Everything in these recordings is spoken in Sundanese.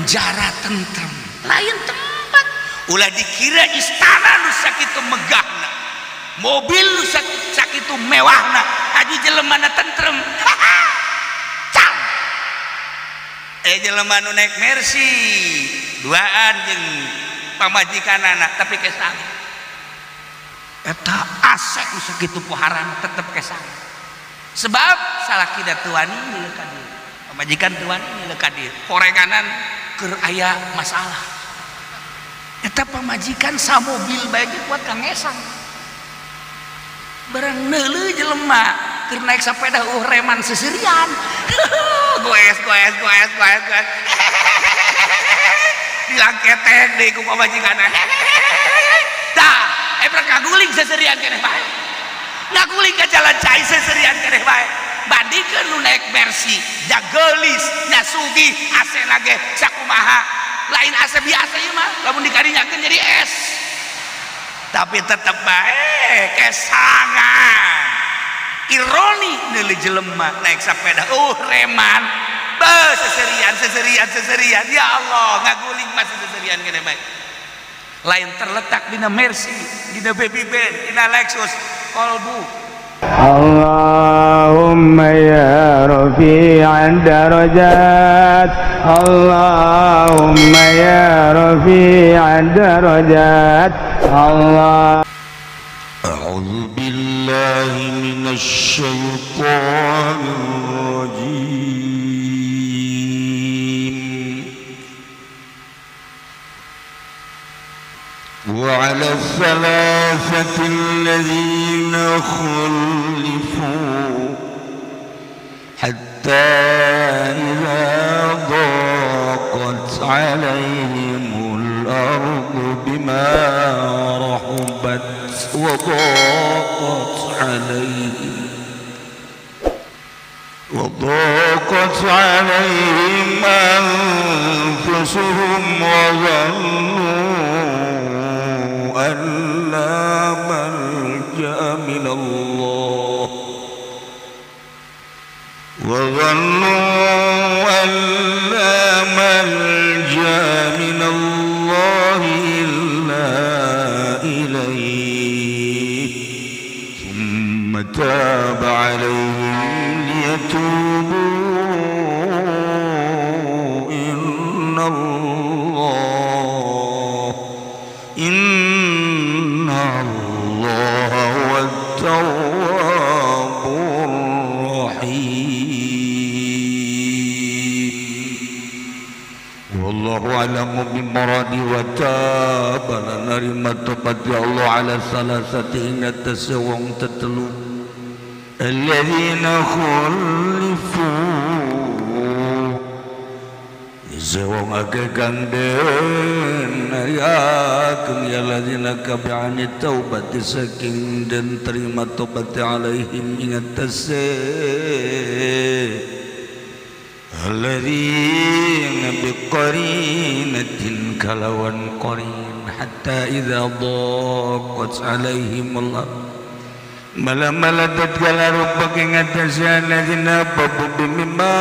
Penjara tentrem lain tempat. Ulah dikira istana nu sakitu megahna, mobil nu sakitu mewahna, aju jelemana tentrem. Cam eh jelema nu naik Mercy duaan jeung pamajikanana, tapi kesang eta AC nu sakitu poharana tetep kesang, sebab salakina teu wani milu ka dieu, pamajikan teu wani milu ka dieu, korenganan keur aya masalah. Eta pamajikan samobil bae ge kuat ka ngesang. Barang neuleuh jelema keur naik sepeda, reman seserian, goes goes goes goes goes, dilangketek deui ku pamajikanna. Tah eprek ngaguling seserian keneh bae, ngaguling ka jalan cai seserian keneh bae. Bandingkeun nu naik Mercy, jageulis nya, sugih, AC ge sakumaha, lain AC biasa ieu mah, lamun dikarinyakeun jadi es, tapi tetep bae kesangan. Ironi, neuleuh jelema naik sepeda, reman be seserian seserian seserian. Ya Allah, ngaguling masih seserian keneh bae. Lain terletak dina Mercy, dina Baby Benz, dina Lexus, kolbu. اللهم يا رفيع الدرجات، اللهم يا رفيع الدرجات، الله أعوذ بالله من الشيطان الرجيم. وعلى الثلاثة الذين خلفوا حتى إذا ضاقت عليهم الأرض بما رحبت وضاقت عليهم أنفسهم وظنوا أن لا ملجأ من الله وظنوا أن لا ملجأ من الله إلا إليه ثم تاب عليهم ليتوبوا إن الله هو التواب الرحيم. والله أعلم بمراده. وتاب narima tobat ya Allah على الثلاثة ing atase wong tetelu الذين خلفوا wong akeh kang den ariakeun ya الذين kabeh عن التوبة saking den terima tobat عليهم ing atase الذين بقرينة kalawan qarin. حتى إذا ضاقت عليهم الأرض mala-mala tatkala rupak ing atase الذين بما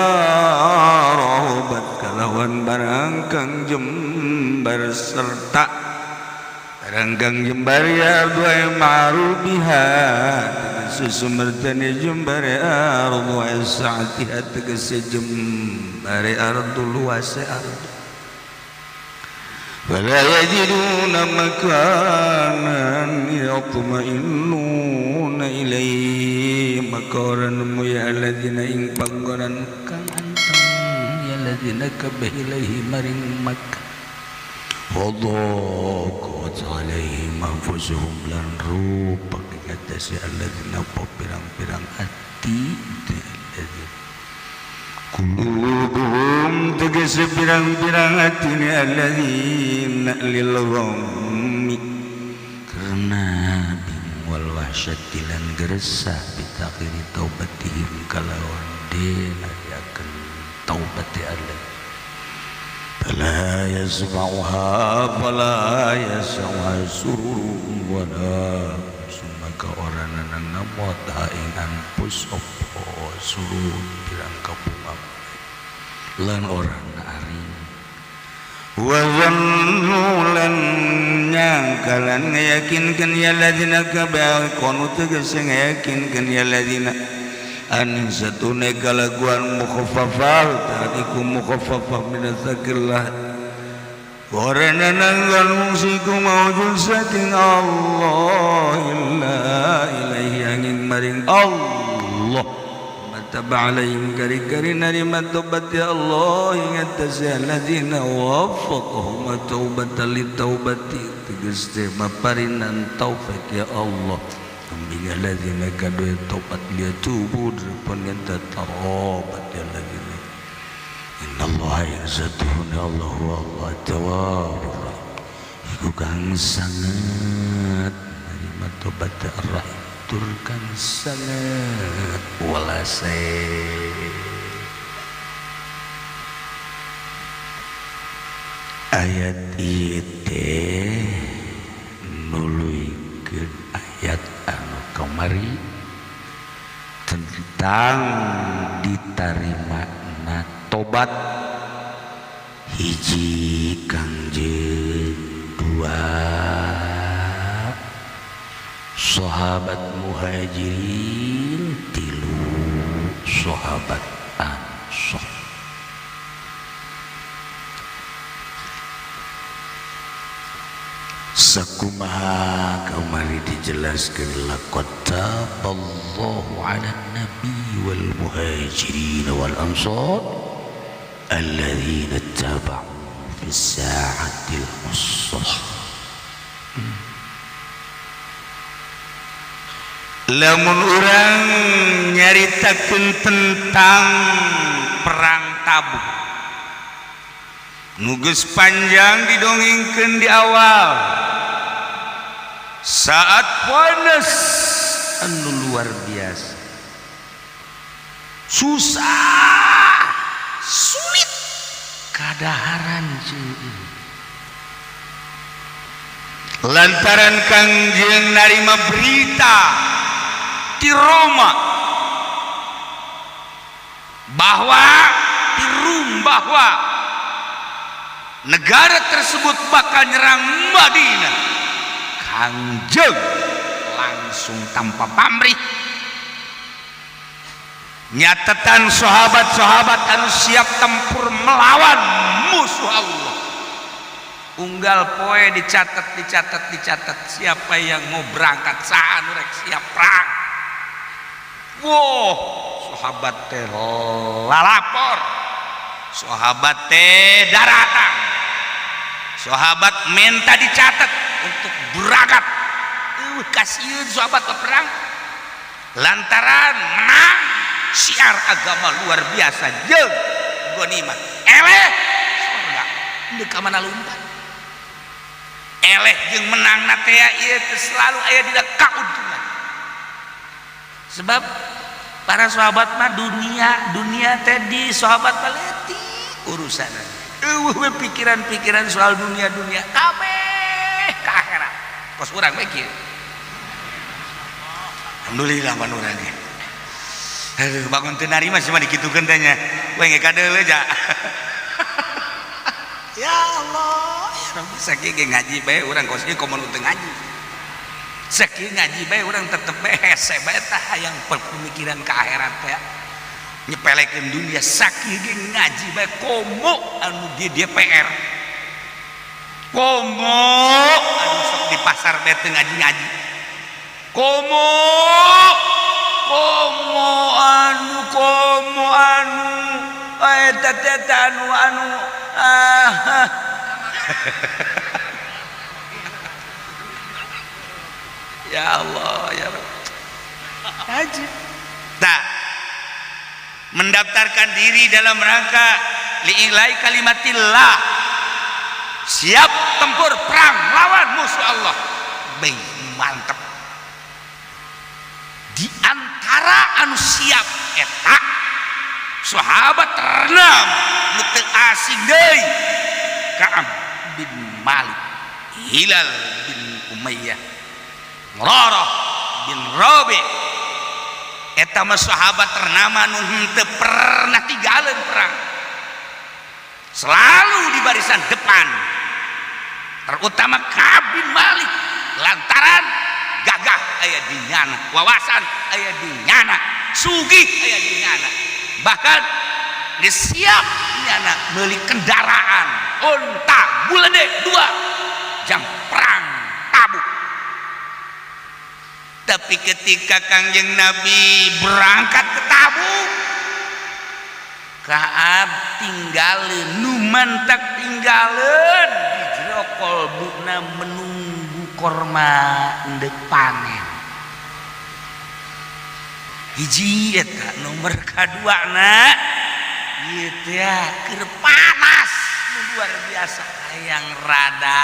رحبت kalawan barang kang jembar serta barang kang jembar ya الأرض مع رحبها tegese sumertane jembar أرض سعتها tegese jembare أرض luase أرض فلا يجدون مكانا يطمئنون إليه maka ora nemu ya الذين ing panggonan kang anteng ya الذين kabeh إليه maring makan. وضاقت عليهم أنفسهم lan rupak ing atase الذين apa pirang-pirang ati الذين قلوبهم tegese pirang-pirang atine الذين للغم karena bingung والوحشة lan geresah بتأخير توبتهم kalawan den akan taubat Allah فلا يسمعها فلا يسعها سرور ولا maka ora nang ngamot ha ing أنفس opo سرور pirang kabunga lan ora aring. Wa zannu lan nyangka lan ngayakinkeun ya ladina kabeh kono tegese ngayakinkeun ya ladina an satune kalaguan mukhaffafah tadiku mukhaffafah min dzakillah warana nanggon mungsiku maujud saking Allah illa ilaihi angin maring Allah mataba alaihim kari-kari narima tobat ya Allah ingat alladzina waffaqahum taubatan li taubati tegas teh maparinan taufik ya Allah kambing alladzina kadu taubat liyatubu pun nyata taubat ya alladzina innallaha yazatuhun Allah wa Allah tawwabur iku kang sangat narima tobat ar-rahim tur kang sangat walase. Ayat ieu teh nuluykeun ayat anu kamari tentang ditarimana tobat hiji Kangjeng, dua sahabat muhajirin, tilu sahabat ansor. Sakumaha kamari dijelaskan laqad taballahu 'alan nabi wal muhajirin wal ansar alladzina taba'u fis sa'atil usrah. Lamun urang nyaritakeun tentang perang Tabuk nu geus panjang didongengkeun di awal saat panas anu luar biasa, susah, sulit kadaharan cuy. Lantaran Kangjeng narima berita di Roma bahwa di Rum bahwa negara tersebut bakal nyerang Madinah, Kangjeng langsung tanpa pamrih nyatetan sahabat-sahabat anu siap tempur melawan musuh Allah. Unggal poe dicatat, dicatat, dicatat siapa yang mau berangkat, saha nu rek siap perang. Wow, sahabat teh lalapor, sahabat teh daratang, sahabat minta dicatat untuk berangkat. Kasihan sahabat ke perang lantaran menang syiar agama luar biasa jeung ghanimah eleh surga deuk ka mana lumpat eleh jeung menang na teh ieu teh selalu aya dina kauntungan. Sebab para sahabat mah dunia teh di sahabat mah leutik urusanna. Eueuh we pikiran-pikiran soal dunia-dunia kabeh ka akhirat. Kos urang we kieu. Alhamdulillah man urang ge. Aduh bangun teu narima sih mah dikitukeun teh nya. We ge kadeuleu ja. Ya Allah, ya Rabbi sakieu ge ngaji bae urang kos ieu komo nu teu ngaji. Sakieu ngaji bae urang tetep bae hese bae tah hayang pemikiran ka akhirat teh. Nyepelekeun dunia sakieu ge ngaji bae komo anu di DPR. Komo anu sok di pasar bae teu ngaji-ngaji. Komo komo anu komo anu eta teh anu anu ah. Ya Allah ya Rabb. Haji. Nah, mendaftarkan diri dalam rangka li'ilai kalimatillah, siap tempur perang lawan musuh Allah. Baik, mantep. Di antara anu siap eta sahabat ternam nu teu asing deui, Ka'ab bin Malik, Hilal bin Umayyah, Murarah bin Rabi. Eta mah sahabat ternama nu henteu pernah tinggalin perang. Selalu di barisan depan, terutama Ka'ab bin Malik, lantaran gagah aya di nyana, wawasan aya di nyana, sugih aya di nyana, bahkan disiap nyana beli kendaraan onta bulede dua jang perang Tabuk. Tapi ketika Kangjeng Nabi berangkat ke Tabuk, Kaab tinggalin, nu mantak tinggalin di jero kolbuna menunggu korma endek panen. Hiji eta, nomor kadua na ieu teh keur panas nu luar biasa, hayang rada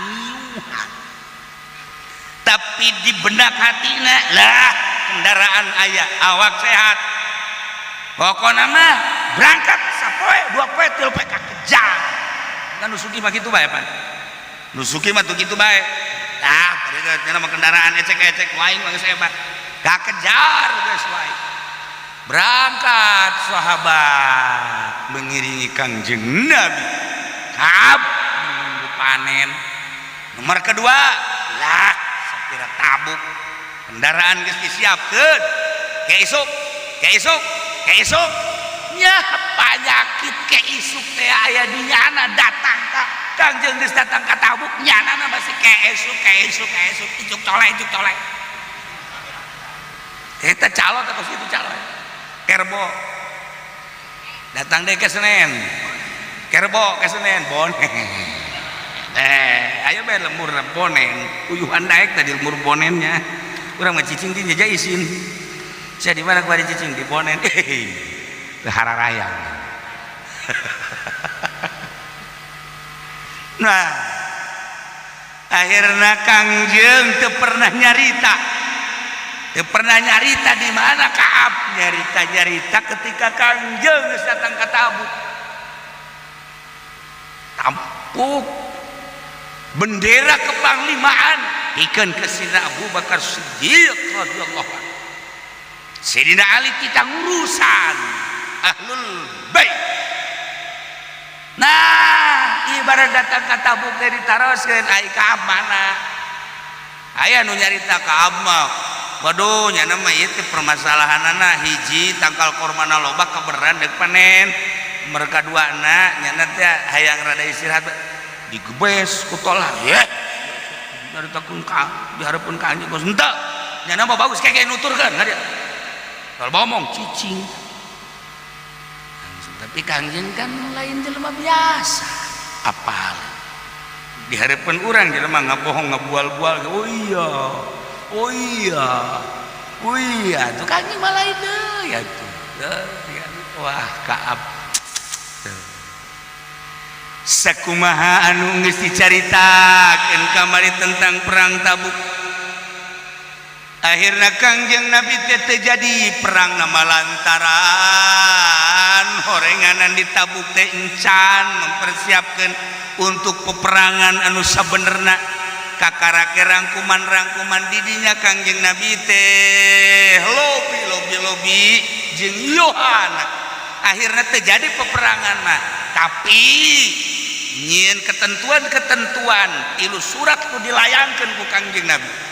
ngiuhan, tapi di benak hatina lah kendaraan aya, awak sehat, pokoknya mah berangkat sapoe, 2 poe, 3 poe kakejar. Kan nu sugih mah kitu bae pan, nu sugih mah tuh kitu bae. Nah, pada mah kendaraan ecek-ecek wae mah geus hebat, kakejar geus wae. Berangkat sahabat mengiringi Kangjeng Nabi, Kaab menunggu panen. Nomor kedua lah sapira Tabuk kendaraan geus disiapkeun ke isuk, ke isuk, ke isuk nya. Penyakit ke isuk teh aya di nyana. Datang ka Kangjeng geus datang ka Tabuk, nyana masih ke esuk, ke esuk, ke esuk, icuk colek, icuk colek. Eta calon atau situ calon kerbo datang deh ke Senen, kerbo ke Senen bonen. Ayo bae lembur bonen, uyuhan daek tadi lembur bonennya. Urang mah cicing di nyaja isin. Saya di mana kemarin cicing di bonen, eh hararayang. Nah, akhirnya Kangjeng teu pernah nyarita, teu pernah nyarita di mana Kaab. Nyarita nyarita ketika Kangjeng geus datang ka Tabuk, tampuk bendera kepanglimaan pikeun ke Sidina Abu Bakar Siddiq radhiyallahu anhu. Sidina Ali kita ngurusan ahlul bait. Nah, ibarat datang ka Tabuk teh ditaroskeun, ai Kaab mana? Aya nu nyarita Kaab mah, waduh, nyana mah ieu teh permasalahanana hiji tangkal kormana loba, kaberan deuk panen. Mereka duana nyana teh hayang rada istirahat, digebes ku tolah ye nyaritakeun ka dihareupeun ka anjeun. Geus henteu nyana mah bagus keke nuturkeun ka dia kalau ngomong cicing. Tapi Kangjeng kan lain jelema biasa, apal di hadapan orang jelema ngabohong ngabual-bual, oh iya, oh iya, oh iya, tuh Kangjeng mah lain deui ya tuh. Wah, Kaab sakumaha anu geus dicaritakeun kamari tentang perang Tabuk. Akhirnya Kangjeng Nabi teh teu jadi perang nama lantaran horenganan di Tabuk teh encan mempersiapkan untuk peperangan anu sabenerna, kakarake rangkuman-rangkuman didinya Kangjeng Nabi teh lobi lobi lobi jeung Yohana. Akhirnya terjadi peperangan mah, tapi nyieun ketentuan-ketentuan, tilu surat ku dilayangkeun ku Kangjeng Nabi.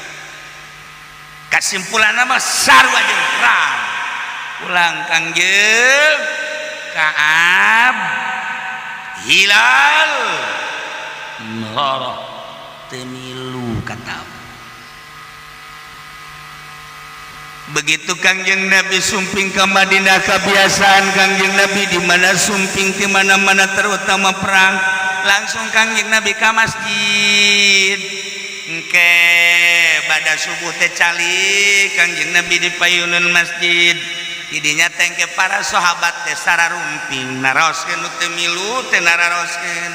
Kesimpulan nama sarua jeung perang pulang Kangjeng, Kaab, Hilal, Murarah teu milu ka. Begitu Kangjeng Nabi sumping ke Madinah, kebiasaan Kangjeng Nabi di mana sumping di mana-mana terutama perang, langsung Kangjeng Nabi ke masjid. Engke pada subuh teh calik Kangjeng Nabi di payunan masjid. Didinya tengke para sahabat teh sararumping naroskeun nu teu milu teh, nararoskeun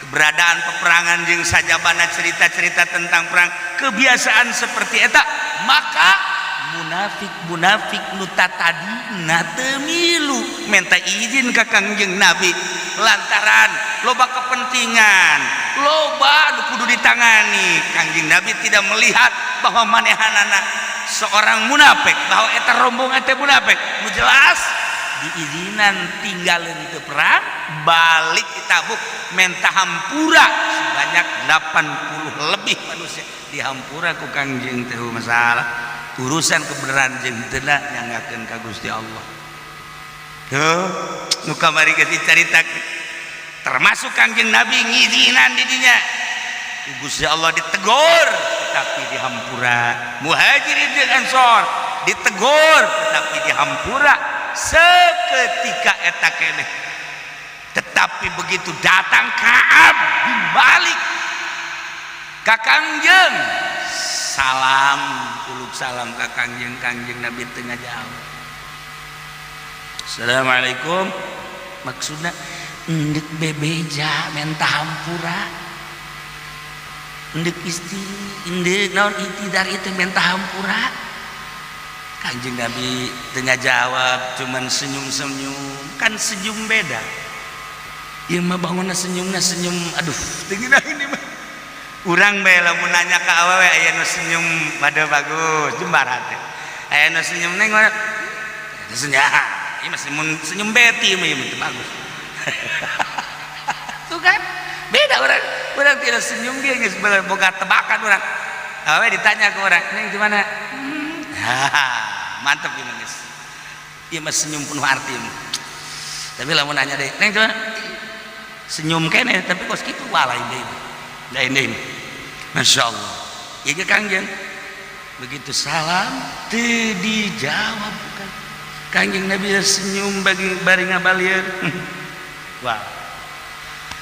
keberadaan peperangan jeung sajabana cerita-cerita tentang perang. Kebiasaan seperti eta, maka munafik-munafik nu tatadina teu milu minta izin ka Kangjeng Nabi lantaran loba kepentingan, loba nu kudu ditangani. Kangjeng Nabi tidak melihat bahwa manehanana seorang munafik, bahwa eta rombongan teh munafik. Nu jelas Diizinan tinggalin itu perang, balik di Tabuk, menta hampura sebanyak 80 lebih manusia dihampura ku Kangjeng teh. Masalah urusan kebenaran jeung teu nyanggakeun ka Gusti Allah. Tuh nu kamari geus dicaritakeun, termasuk Kangjeng Nabi ngizinan di dinya. Gusti Allah ditegur tetapi dihampura, Muhajirin jeung Ansor ditegur tetapi dihampura seketika eta keneh. Tetapi begitu datang Ka'ab bin Malik ka Kangjeng, salam, uluk salam ka Kangjeng, Kangjeng Nabi tengah jauh, "Assalamualaikum." Maksudnya endek bebeja menta hampura, endek isti, endek naon, i'tidar itu menta hampura. Kanjeng Nabi tengah jawab, cuman senyum-senyum. Kan senyum beda. Ieu mah bangunna senyumna senyum, aduh, teu ini mah. Urang bae lamun nanya ka awewe, aya nu senyum pada bagus, jembar hate. Aya nu senyum, "Neng, mana?" Senyum. Ieu mah senyum, senyum beti mah, ieu mah bagus. Tuh kan beda orang. Orang tidak senyum, dia geus boga tebakan orang. Awewe ditanya ke orang, "Neng, gimana?" Mantap gimana guys. Ieu mah senyum penuh arti. Tapi lamun nanya deh, "Neng, gimana?" Senyum kene tapi kos kitu, walai deui. Lain deui. Masya Allah. Ieu Kangjeng begitu salam teu dijawab bukan. Kangjeng Nabi senyum bagi bari ngabalieur. Wah.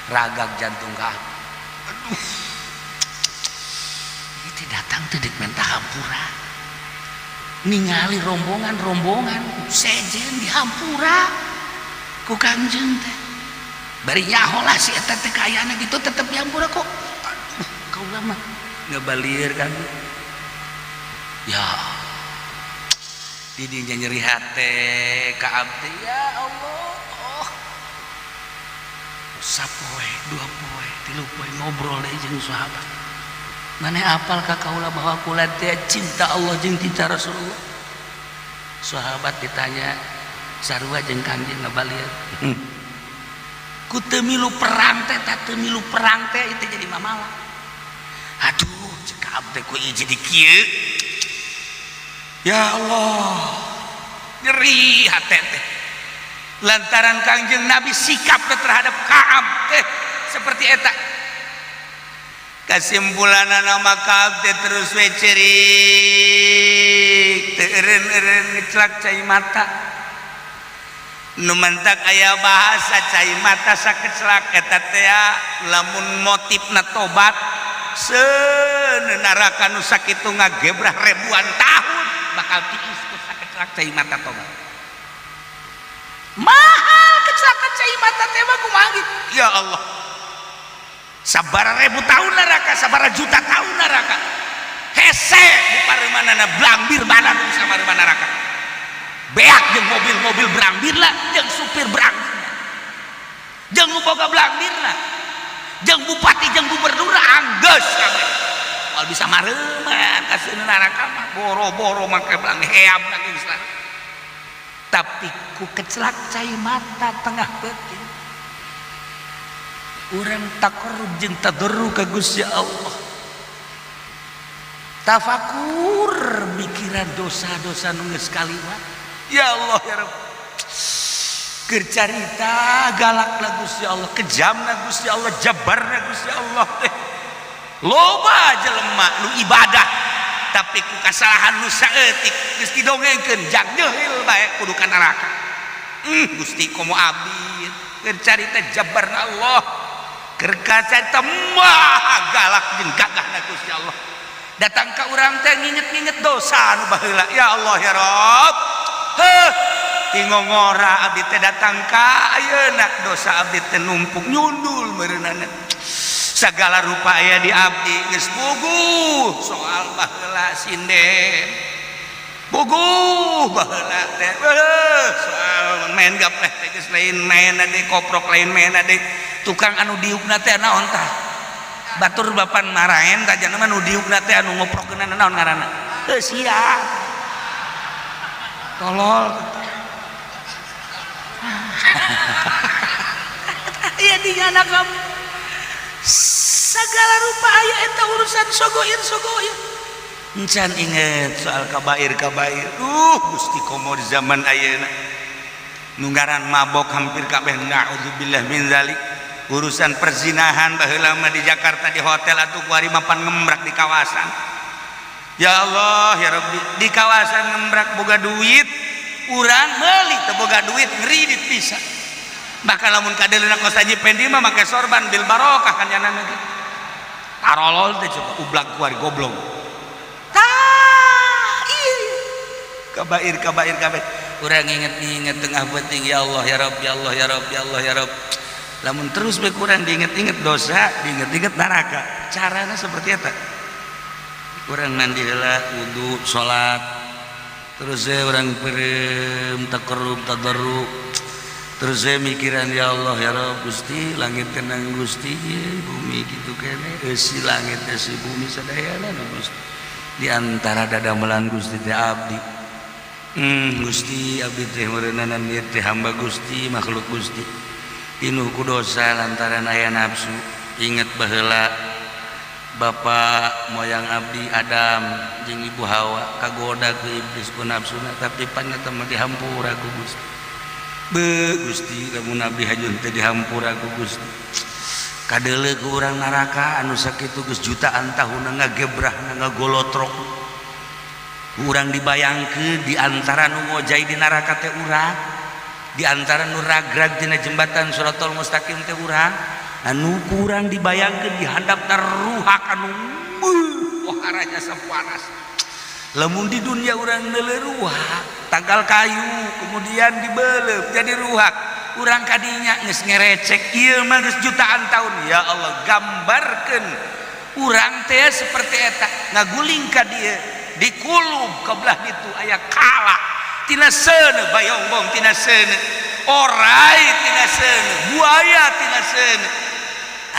Ragag jantung ka. Aduh. Itu datang teh dek menta hampura. Ningali rombongan-rombongan sejen dihampura ku Kangjeng teh. Bari nyaho lah si eta teh kayana gitu, tetep dihampura kok. Aduh, kaula mah ngabalieur kan. Ya didinya nyeri hate ka abdi, ya Allah. Oh. Sapoe, 2 poe, 3 poe ngobrol deui jeung sahabat. Maneh apal ka kaula bahwa kula teh cinta Allah jeung cinta Rasulullah? Sahabat ditanya sarua jeung Kangjeng, ngabalieur. Ku teu milu perang teh, tah teu milu perang teh itu jadi mamala. Aduh, cek abdi, ku ieu jadi kieu. Ya Allah, nyeri hati teh. Lantaran Kangjeng Nabi sikapnya terhadap Ka'ab teh seperti eta. Kesimpulan nama Ka'ab teh terus we cerik, teu eureun-eureun ngeclak cai mata. Nu mantak aya bahasa cai mata sakeclak eta teh, lamun motifna tobat, seuneu neraka nu sakitu ngagebrah ribuan tahun bakal tiis ku sakeclak cai mata tobat. Mahal kecelakaan cai mata teh mah, kumaha gitu. Ya Allah, sabara ribu tahun neraka, sabara juta tahun neraka, hese di paremanana blambir badan bisa mareman neraka, beak jeung mobil-mobil blambir lah, jeung supir blambir, jeung nu boga blambir lah, jeung bupati jeung gubernur, anggeus kabeh moal bisa mareman ka neraka mah. Boro-boro make belang heam lagi, tapi ku kecelak cai mata tengah peuting urang taqarrub jeung tadarru ka Gusti Allah, tafakur mikiran dosa-dosa nu geus kaliwat. Ya Allah, ya Rabb, keur carita galak lah Gusti Allah, kejamna Gusti Allah, jabarna Gusti Allah teh. Loba jelema nu ibadah tapi ku kasalahan nu saeutik geus didongengkeun jang nyeul bae kudu ka neraka. Gusti, komo abdi? Keur carita jabarna Allah, keur carita maha galak jeung gagahna Gusti Allah, datang ka urang teh nginget-nginget dosa nu baheula. Ya Allah, ya Rabb, heuh, tingongora abdi teh datang ka ayeuna, dosa abdi teh numpuk nyundul meureunana, segala rupa aya di abdi, geus puguh soal baheula sinden, puguh baheula teh soal main gapleh teh geus lain main deui, koprok lain main deui, tukang anu diukna teh naon tah, batur bapan maraen tah jana mah, nu diukna teh anu ngoprokeunana naon ngaranna? Heuh sia, tolol. Iya di anak kamu segala rupa aya eta urusan sogoir sogoir. Encan inget soal kabair kabair. Gusti komo di zaman ayeuna nu ngaran mabok hampir kabeh, naudzubillah min zalik. Urusan perzinahan baheula mah di Jakarta di hotel atuh kuari mapan ngembrak di kawasan. Ya Allah ya Rabbi, di kawasan ngembrak boga duit urang meuli, teu boga duit ngeridit bisa. Bahkan lamun kadeleuna kos Haji Pendi mah make sorban bil barokah kan nyana ge. Tarolol teh coba ublag kuari goblok. Tah, iya. Kabair kabair kabair. Urang inget-inget tengah penting, ya Allah ya Rabb, ya Allah ya Rabb, ya Allah ya Rabb. Lamun terus bae kurang diinget-inget dosa, diinget-inget neraka. Carana seperti eta. Urang mandi heula, wudu, salat. Terus saya urang peureum taqarrub tadarru. Terus saya mikiran ya Allah ya Rabb, Gusti langit tenang Gusti, bumi kitu kene, eusi langit eusi bumi sadayana nu Gusti. Di antara dadamelan Gusti teh abdi. Gusti abdi teh meureunana ieu teh hamba Gusti, makhluk Gusti. Pinuh ku dosa lantaran aya nafsu. Inget baheula bapak moyang abdi Adam jeung ibu Hawa kagoda ku iblis ku nafsuna, tapi pan eta mah dihampura ku Gusti. Be Gusti lamun abdi hajun teh dihampura ku Gusti. Kadeuleu ku urang neraka anu sakitu geus jutaan tahun ngagebrah ngagolotrok. Urang dibayangkeun di antara nu ngojay di neraka teh urang, di antara nu ragrag tina jembatan Shirathol Mustaqim teh urang, anu kurang dibayangkeun di handap ruhak anu waharanya sapanas. Lamun di dunia urang neuleuh ruhak tanggal kayu kemudian dibeleup jadi ruhak, urang kadinya geus ngerecek ieu mah geus jutaan tahun. Ya Allah, gambarkeun urang teh seperti eta ngaguling ka dieu dikulub ka belah ditu aya kala tina seuneu, bayongbong tina seuneu, orai tina seuneu, buaya tina seuneu,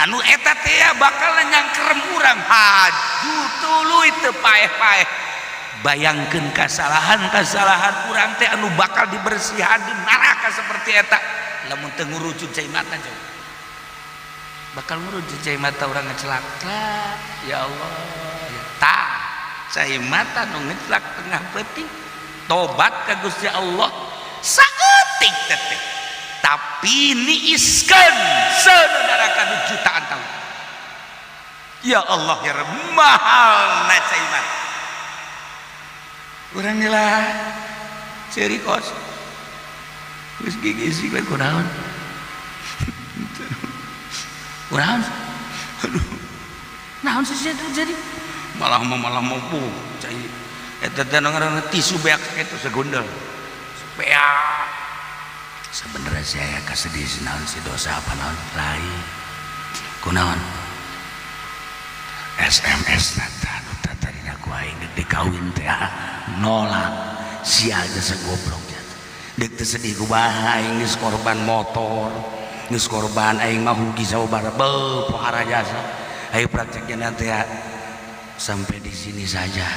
anu eta teh bakal nyangkerem urang haju tuluy teu paeh-paeh. Bayangkeun kasalahan-kasalahan urang teh anu bakal dibersihan di neraka seperti eta. Lamun teu ngurucut cai mata jauh bakal ngurucut cai mata urang ngecelak. Ya Allah ya, tah cai mata nu ngecelak tengah peuting tobat ka Gusti Allah saeutik teh, tapi niiskeun seuneu neraka nu jutaan tahun. Ya Allah ya Rabb, mahal na cai mata urang lah ceri kos geus gigisik we kunaon kunaon, aduh naon sih jadi malah mampu cai eta teh ngaranna tisu beak kitu segundel beak. Sebenarnya saya kasedih naon si dosa apa naon lain kunaon SMS tata nu tadina ku aing deuk dikawin teh nolak sia aja segoblok deuk teu sedih kumaha aing geus korban motor geus korban aing mah rugi sababaraha beuh pohara jasa ayo prakteknya nanti ya sampai di sini saja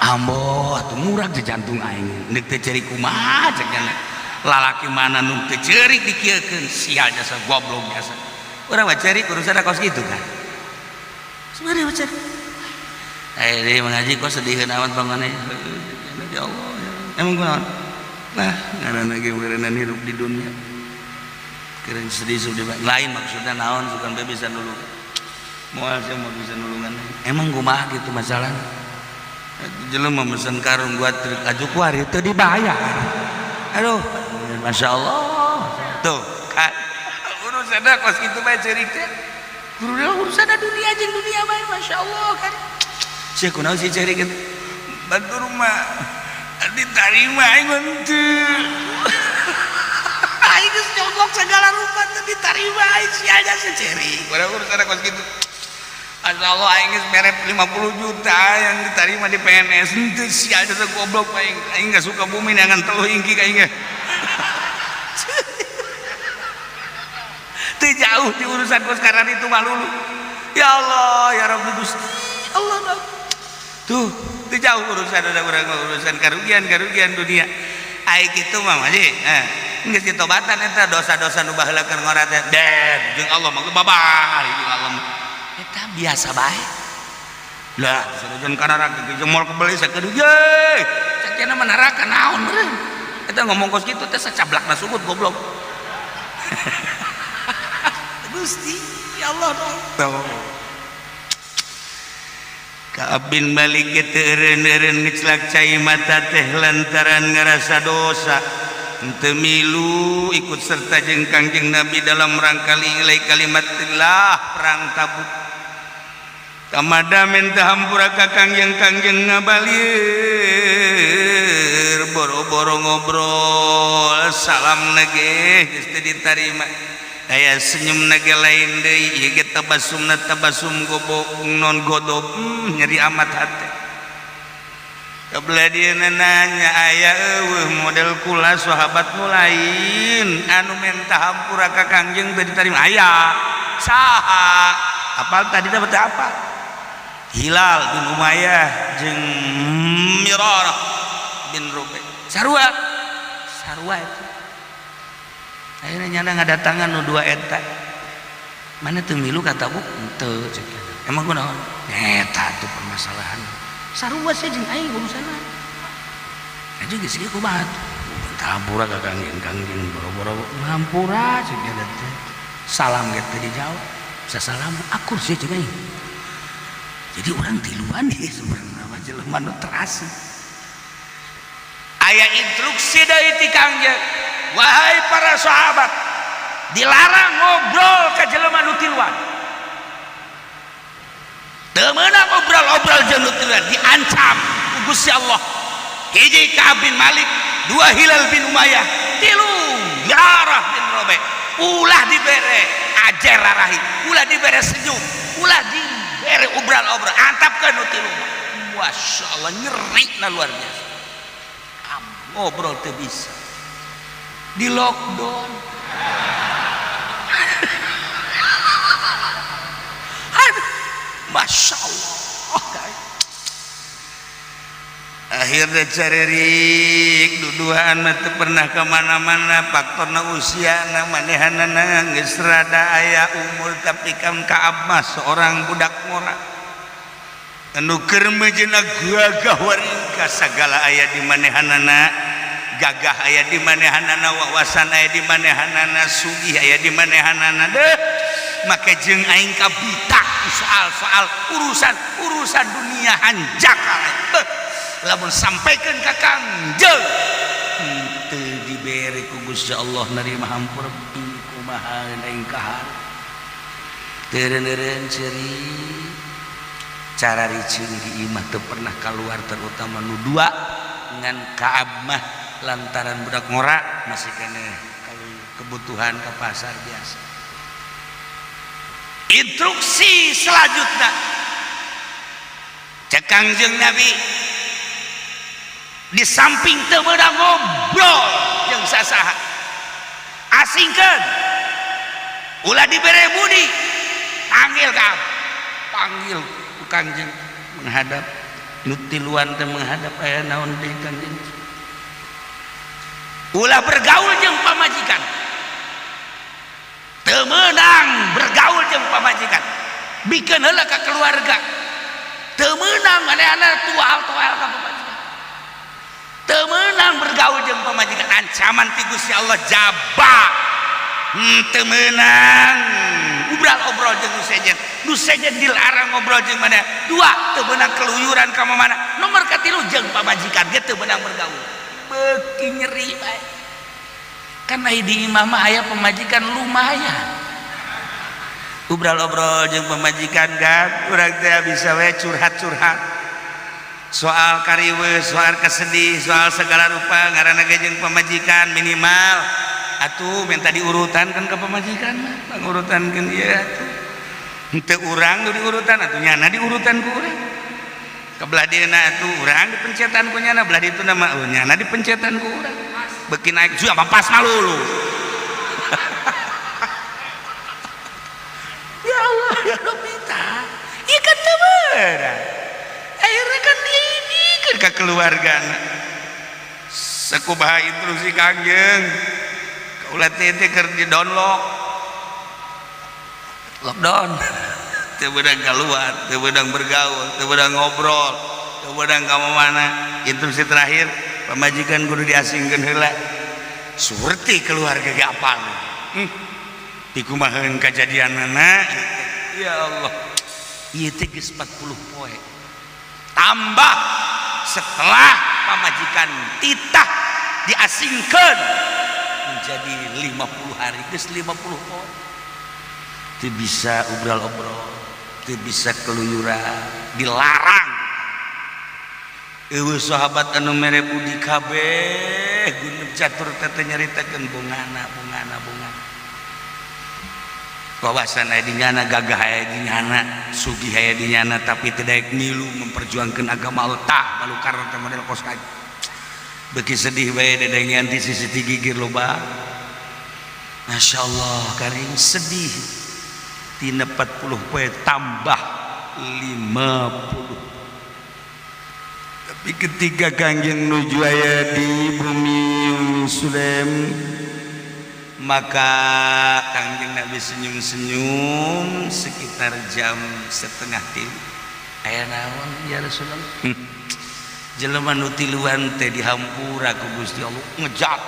ambo atuh murag di jantung aing deuk teu ceurik kumaha cek nya lalaki mana nu teu ceurik dikieukeun sia jasa goblok jasa urang mah ceurik urusan kos kitu kan sebenarnya mah ceurik. Eh dia mengaji kok sediheun amat bangunnya ya Allah ya. Emang kunaon nah ngaranna ge meureunnan hirup di dunia keren sedih sedih lain maksudnya naon sugan be bisa nulungan moal sia mau bisa nulungan emang kumaha gitu masalahnya jelema mesen karung buat truk aju kuari teu dibayar aduh masya Allah tuh kan urusanna kos kitu bae ceurik teh urusan dunia jeung dunia bae masya Allah kan sia kunaon sih ceurik kitu batur mah diterima aing mah henteu aing geus nyogok segala rupa teu diterima aing sia aja seceurik urang urusan kos kitu. Masya Allah aing geus mere 50 juta yang diterima di PNS henteu sia aja goblok aing aing geus suka bumi neangan teluh ingki ka aing ge. Teu jauh di urusan kos sekarang itu malu ya Allah ya Rabbi Gusti Allah tuh teu jauh urusan ada urang urusan karugian karugian dunia aing kitu mah masih Geus ditobatan eta dosa-dosa nu baheula keur ngora teh. Deh, jeung Allah mah babari jeung Allah mah. Eta biasa bae. Lah, sanajan ka neraka jeung moal kebeli sakedeung ye. Cek mah neraka naon meureun. Eta ngomong kos kitu teh sacablakna sugut goblok. Gusti, ya Allah dong. Ka'ab bin Malik teu eureun-eureun ngecelak cai mata teh lantaran ngerasa dosa. Henteu milu ikut serta jeung Kangjeng Nabi dalam rangka li'ilai kalimatillah perang Tabuk. Kamada minta hampura ka Kangjeng, Kangjeng ngabalir boro-boro ngobrol salam nage geus teu ditarima. Aya senyum nage lain deui ieu ge tabasumna tabasum gobok non godob nyeri amat hate. Kabelah dia nanya aya eueuh model kula sahabat nu lain anu menta hampura ka Kangjeng teu diterima aya saha apal tadi dapat apa Hilal bin Umayyah jeung Mirarah bin Rubai sarua sarua itu akhirnya nyana ngadatangan nu dua eta mana teu milu ka Tabuk henteu cek emang kunaon eta tuh permasalahan sarua sih jeung aing urusanna aja geus ieu kumaha hampura ka Kangjeng Kangjeng boro-boro ngampura cek eta teh salam ge teu dijawab sasalam akur sih jeung aing jadi orang tiluan ieu sebenarnya mah jelema nu terasi aya instruksi dari ti Kangjeng wahai para sahabat dilarang ngobrol ka jelema nu tiluan teu meunang obrol-obrol jeung nu tiluan diancam ku Gusti Allah hiji Ka'ab bin Malik dua Hilal bin Umayyah tilu Yarah bin Robe ulah dibere ajer rarahi ulah dibere senyum ulah dibere obral-obrol antapkeun nu tilu Masya Allah nyeri na luar biasa ngobrol teu bisa di lockdown. Aduh, Masya Allah akhirnya carerik duduaan mah teu pernah kemana-mana faktorna usiana manehanana geus rada aya umur tapi kan Ka'ab mah seorang budak ngora anu keur mejeuna gagah waringka sagala aya di manehanana gagah aya di manehanana wawasan aya di manehanana sugih aya di manehanana deh make jeung aing kabita soal-soal urusan dunia hanjakal beuh lamun sampaikeun ka Kangjeng henteu dibere ku Gusti Allah narima hampura kumaha aing kahar teu eureun ceuri cara riceun di imah teu pernah keluar terutama nu dua ngan Ka'ab mah lantaran budak ngora masih keneh kalau kebutuhan ke pasar biasa. Instruksi selanjutnya cek Kangjeng Nabi di samping teu meunang ngobrol jeung sasaha asingkeun ulah dibere budi panggil Ka'ab panggil ku Kangjeng menghadap nu tiluan teh menghadap aya naon deui Kangjeng ulah bergaul jeung pamajikan teu meunang bergaul jeung pamajikan bikeun heula ka keluarga teu meunang manehna tual-tual ka pamajikan teu meunang bergaul jeung pamajikan ancaman ti Gusti Allah jaba teu meunang obrol-obrol jeung nu sejen nu sejen dilarang ngobrol jeung mana dua teu meunang keluyuran ka mana nomor katilu jeung pamajikan ge teu meunang bergaul beuki nyeri bae kan aya di imah mah aya pamajikan lumayan obrol-obrol jeung pamajikan kan urang teh bisa we curhat-curhat soal kariweuh soal kesedih soal segala rupa ngaranna ge jeung pamajikan minimal atuh minta diurutan kan ke pamajikan mah pangurutankeun ieu atuh henteu urang nu diurutan atuh nyana diurutan ku urang kebelah dieuna atuh urang dipencetan ku nyana belah dituna mah nyana dipencetan ku urang beuki naik juga pas malulu. Ya Allah ya Rabbi tah ieu kan teu beunang akhirnya kan diibikeun ka keluargana sakumaha instruksi Kangjeng Ulah teh teh keur di download, lockdown, teu beudang keluar, teu beudang bergaul, teu beudang ngobrol, teu beudang ka mana. Instruksi terakhir, pamajikan kudu diasingkeun heula. Surti keluarga ge apal, dikumaheun kajadianana. Ya Allah, ieu teh geus 40 poe, tambah setelah pamajikan titah diasingkeun menjadi 50 hari, geus 50 poe teu bisa obral-obrol, teu bisa keluyuran, dilarang. Eueuh sahabat anu mere budi kabeh. Gunung catur teh nyaritakeun bungana, bungana, bungana, wawasan aya di nyana, gagah aya di nyana, sugih aya di nyana, tapi tidak milu memperjuangkan agama Allah. Tah, balukar teh model kos kaji beuki sedih bae dedengean di sisi gigir loba. Masya Allah, karing sedih. Tina 40 poe tambah 50. Tapi ketika Kangjeng nuju aya di bumi Umi Sulaim, maka Kangjeng Nabi senyum-senyum sekitar jam 2.30. Aya naon, ya Rasulullah? Jelema nu tiluan teh dihampura ku Gusti Allah. Ngejak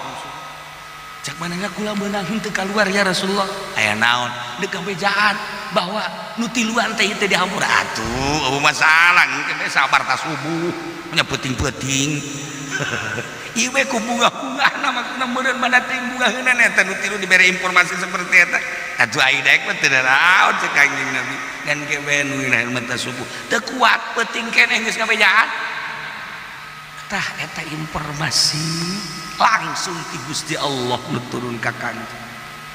cak mana kula meunang henteu keluar, ya Rasulullah. Aya naon? Deuk bejaan bahwa nu tiluan teh teh dihampura. Atuh eueuh masalah, engke sabar ta subuh nya, peuting-peuting ieu we ku bunga-bungahna. Maksudna meureun mana teh bungaheunana eta nu tilu dibere informasi seperti eta. Atuh ai daek mah teu naon, cek Kangjeng Nabi, ngan ke we nu mata subuh teu kuat, peuting keneh geus ngabejaan. Tah, eta informasi langsung ti Gusti Allah nu turun ka Kangjeng.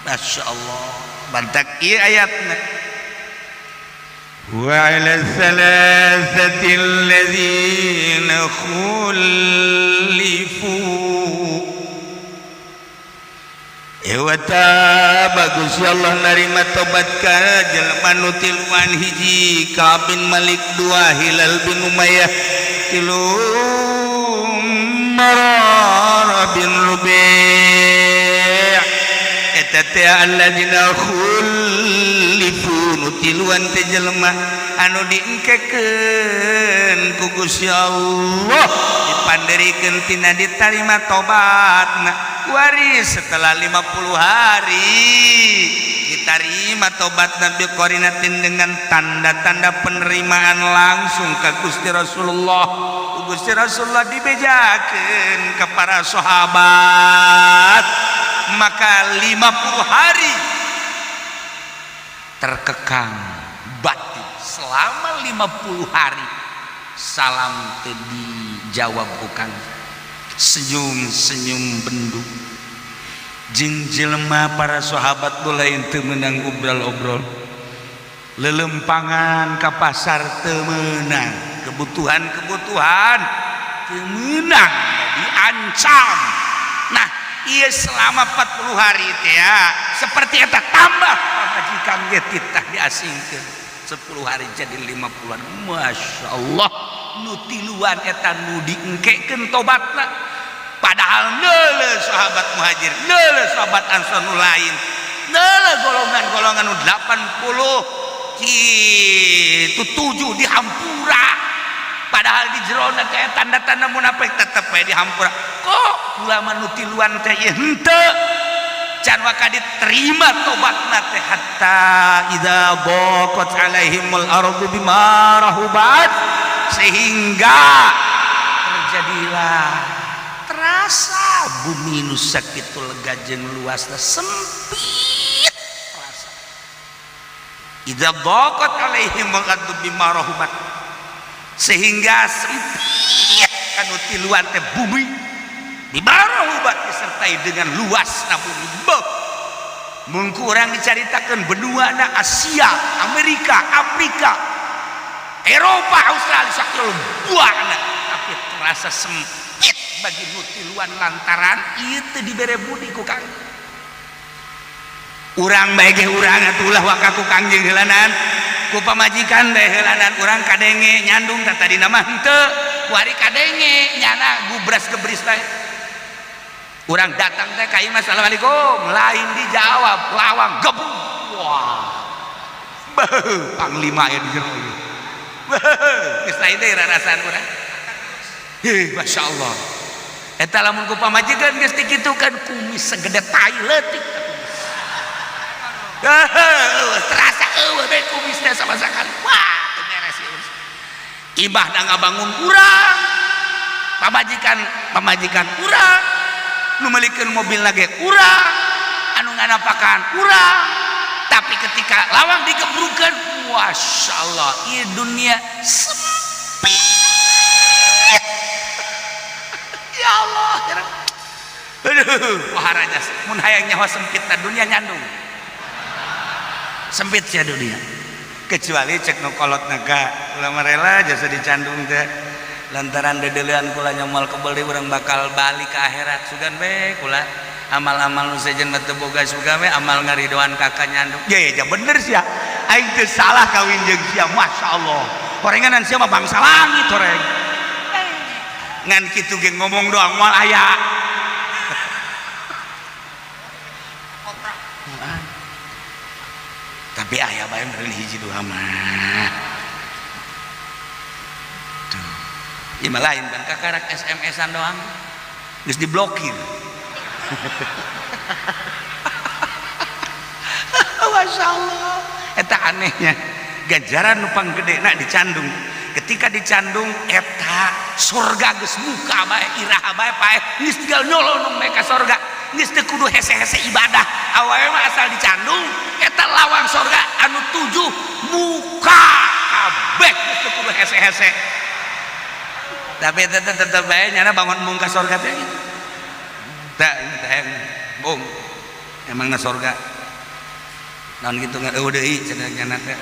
Masya Allah, bantak ieu ayatna. وعلى الثلاثة الذين خلفوا. Ewata bagus ya Allah narima tobat ka jelema nu tiluan: hiji, Ka'ab bin Malik, dua, Hilal bin Umayyah, tilu, Marara bin Rabi'. Eta teh alladzina khulifu, nu tiluan teh jelema anu diengkekeun ku Gusti Allah, dipanderikeun tina ditarima tobatna. Waris setelah 50 hari diterima tobat Nabi qarinatin, dengan tanda-tanda penerimaan langsung ke Gusti Rasulullah. Gusti Rasulullah dibejakeun ke para sahabat. Maka 50 hari terkekang batin selama 50 hari, salam teu dijawab, bukan senyum-senyum bendu jeung jelema. Para sahabat lain teu meunang obrol-obrol, lelempangan ka pasar teu meunang, kebutuhan-kebutuhan teu meunang, diancam. Nah, iya, selama 40 hari teh ya seperti eta, tambah pamajikan ge titah diasingkeun 10 hari, jadi 50-an. Masya Allah, nu tiluan eta nu diengkekeun tobatna, padahal neuleuh sahabat Muhajir, neuleuh sahabat Ansor nu lain, neuleuh golongan-golongan nu 80 kitu 7 dihampura, padahal di jerona teh tanda-tanda munafik, tetep we dihampura. Kok ulama nu tiluan teh ieu henteu can waka diterima tobatna teh, hatta idza daqat alaihimul ardu bima rahubat, sehingga terjadilah terasa bumi nu sakitu lega jeung luasna sempit terasa. Idza daqat alaihimul ardu bima rahubat, sehingga sempit kanu tiluan teh bumi, bima rahubat, disertai dengan luasna bumi. Beuh, mun ku urang dicaritakeun benua Asia, Amerika, Afrika, Eropa, Australia sakitu buana, tapi terasa sempit bagi nu tiluan lantaran ieu teu dibere budi ku Kang. Urang bae ge, urang atuh ulah waka ku Kangjeng heulanan, ku pamajikan bae heulanan. Urang kadenge nyandung tah, tadina mah henteu, kuari kadenge nyana gubras gebris bae. Urang datang teh ka imah, "Assalamualaikum," lain dijawab, lawang gebuk. Wah, beuh, panglima aya di jero ieu. Beuh, geus lain deui rarasaan urang. Hih, Masya Allah. Eta lamun ku pamajikan geus dikitukeun, kumis segede tai leutik. Terasa eueuh deui kumis teh sama sekali. Wah, teu beres ieu. Imahna ngabangun urang, pamajikan pamajikan urang, nu meulikeun mobil ge urang, anu nganapakan urang. Tapi ketika lawang digebrukeun, Masya Allah, ieu dunia sempit. Ya Allah, aduh, paharanya mun hayang nyawa sempit na dunia nyandung. Sempit sia dunia. Kecuali cek nu kolot naga kula mah rela jasa dicandung teh lantaran dedelean kula nyamal kebel deui, urang bakal balik ke akhirat, sugan we kula amal-amal nu sejen mah teu boga, sugan we amal ngaridoan kakak nyandung. Ya, ya bener sia. Aing teu salah kawin jeung sia, Masya Allah. Horenganan sia mah bangsa langit horeng. Ngan kitu ge ngomong doang, moal aya. Tapi aya bae meureun hiji dua mah. Tuh. Ieu mah lain kan kakarak SMS-an doang. Geus diblokir. Masya Allah. Eta anehnya. Ganjaran nu panggedena dicandung. Ketika dicandung eta surga geus muka bae, iraha bae paeh, geus tinggal nyolonong bae ka sorga. Geus teu kudu hese-hese ibadah. Awewe mah asal dicandung eta lawang sorga anu 7 muka kabeh, geus teu kudu hese-hese. Tapi eta teh tetep bae nyana bangun mung ka sorga teh gitu. Tah, teh bung. Emangna sorga naon gitu nggak eueuh deui cenah nyana teh.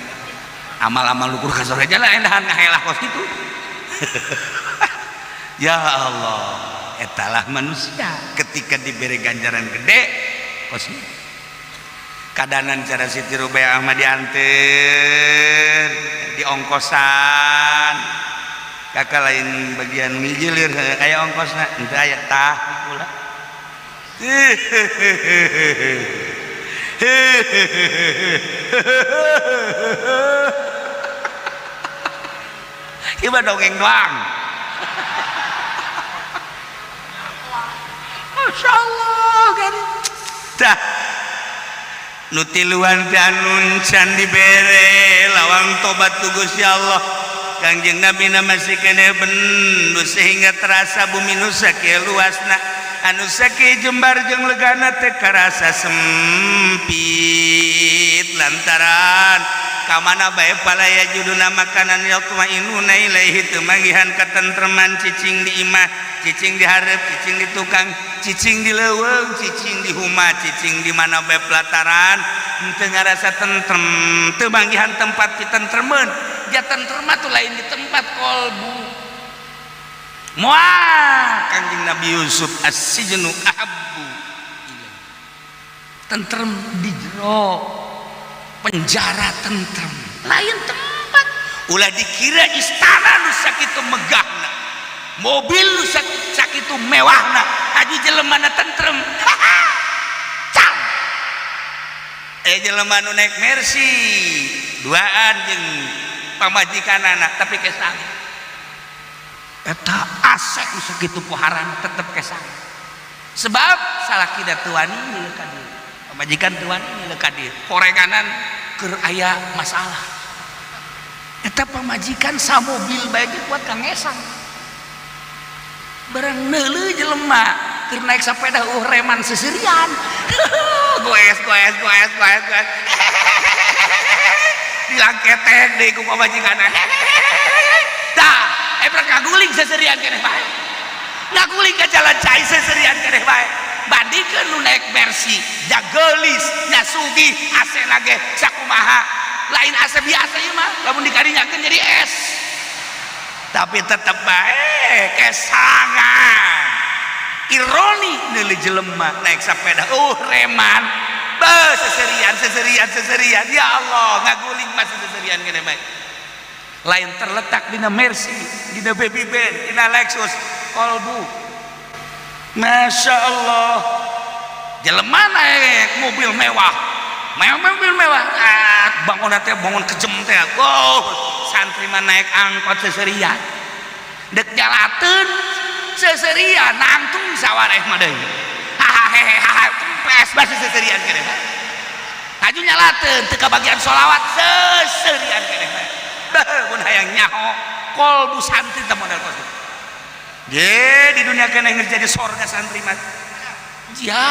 Amal-amal lukur ka sorga jalan endahan ngahelah kos kitu. Ya Allah, etalah manusia ketika diberi ganjaran gede kos kitu. Kadanan cara Siti Rubiah mah dianter diongkosan, kakak lain bagian ngijilir aya ongkosna henteu aya tah kula. Ieu mah dongeng doang. Masya Allah kan. Tah nu tiluan teh anu can dibere lawang tobat ku Gusti Allah. Kangjeng Nabi na masih keneh bendu sehingga terasa bumi nu sakieu luasna, anu sakieu jembar jeung legana teh karasa sempit lantaran kamana bae palaya juduna makanan yatmainuna ilaihi teu manggihan katentreman, cicing di imah, cicing di hareup, cicing di tukang, cicing di leuweung, cicing di huma, cicing di mana bae pelataran teu ngarasa tentrem, teu manggihan tempat pitentremeun. Ja tentrem mah tuh lain di tempat, kolbu. Moal Kangjeng Nabi Yusuf as-sijnu ahabbu ilaih. Tentrem di jero penjara, tentrem lain tempat. Ulah dikira istana nu sakitu megahna, mobil nu sakitu mewahna, haji jelema na tentrem. Cang. Jelema nu naik Mercy duaan jeung pamajikanana tapi kesang. Eta asek nu sakitu poharan tetep kesang. Sebab salakina teu wani milu ka dieu, pamajikan teu wani milu ka dieu, horenganan keur aya masalah. Eta pamajikan samobil bae ge kuat ka ngesang. Barang neuleuh jelema keur naik sepeda reman seserian. Goes goes goes goes goes. Dilangketek deui ku pamajikanna. Tah, eta ngaguling seserian keneh bae. Ngaguling ka jalan cai seserian keneh bae. Bandingkeun nu naik Mercy, ja geulis, nya sugih, AC-na ge sakumaha. Lain AC biasa ieu mah, lamun dikarinyakeun jadi es. Tapi tetep bae kesangan. Ironi neuleuh jelema naik sepeda reman. Beuh, seserian seserian seserian. Ya Allah, ngaguling mah seserian keneh bae. Lain terletak dina Mercy, dina Baby Band, dina Lexus, kolbu. Masya Allah jelema naik mobil mewah, mobil mewah, bangun teh bangun kejem teh. Oh, santri mah naik angkot seserian, dek jalateun seserian, nangtung sawareh mah deui. Hahaha, kempes basa seserian keneh. Aju nyalateun teu kabagian sholawat seserian keneh. Beuh, mun hayang nyaho kolbu santri teh model kos. Ge di dunia keneh geus jadi sorga santri mah. Ya,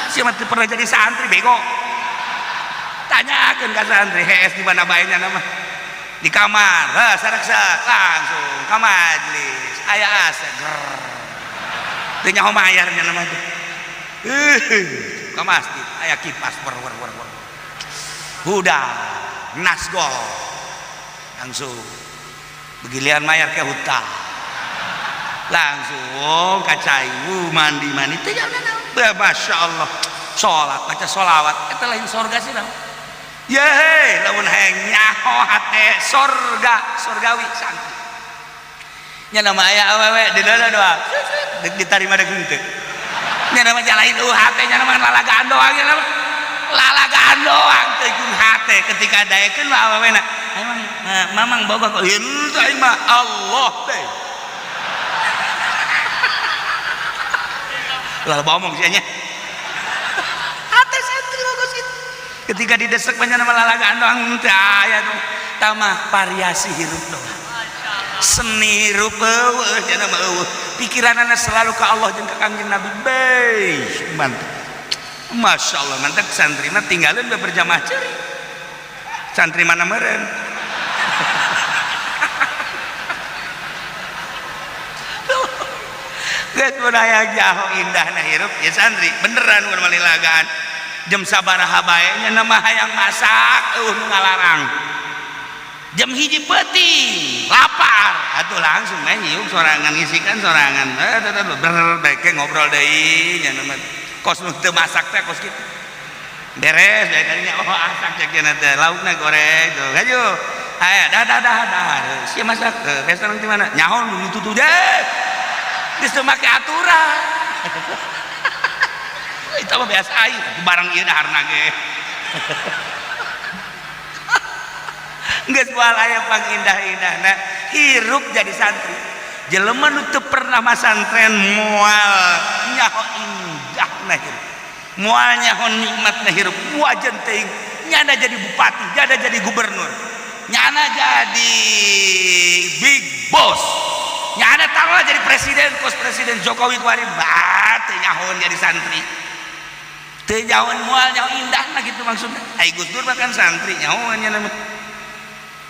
siapa teu pernah jadi santri bego. Tanyakeun ka santri, hees di mana bae nya nama. Di kamar, heh sareksa langsung ka majlis. Aya asa ger. Teu nyaho mayar nya nama teh. Ka masjid aya kipas wer wer wer wer. Udah, nasgol. Langsung begilian mayar ke hutang. Langsung kacai mandi mandi teh naon. Masya Allah sholat baca sholawat eta lain sorga sih naon. Yehe lamun hayang nyaho hate sorga sorgawi santri nya nama aya awewe di dalam doa dek ditarima dek henteu nya nama jalain hate nya nama lalagaan doang nya nama lalagaan doang teu jeung hate ketika daekeun mah awewena emang mamang boga kok henteu aing mah Allah teh lalu ngomong sih nya hate santri bagus gitu ketika didesek banyak nama lalagaan doang teu aya nu tamah variasi hirup doang seni hirup eueuh nya mah eueuh pikiranana selalu ke Allah jeung ka Kangjeng Nabi bae mantap Masya Allah mantap santri mah tinggalin we berjamaah ceurik santri mana meureun geus mun hayang jaho indahna hirup ya santri beneran mun malilagaan jam sabaraha bae nya nama hayang masak eueuh nu ngalarang jam 1 peuting lapar atuh langsung mah nyiuk sorangan ngisikan sorangan ber bae ngobrol deui nya nama kos nu teu masak teh kos kitu beres bae kadinya oh asak cek cenah teh laukna goreng tuh hayu aya dah dah dah dah sia masak restoran di mana nyaho nu ditutup deh geus teu make aturan itu mah biasa aing barang ieu daharna ge geus moal aya pangindah-indahna hirup jadi santri jelema nu teu pernah masantren moal nyaho indahna hirup moal nyaho nikmatna hirup wajan teuing nyana jadi bupati nyana jadi gubernur nyana jadi big boss nyana taruhlah jadi presiden kos presiden Jokowi kuari bah teu nyahoan jadi santri teu nyahoan moal nyaho indahna gitu maksudna ai Gus Dur mah kan santri nyahoan nya mah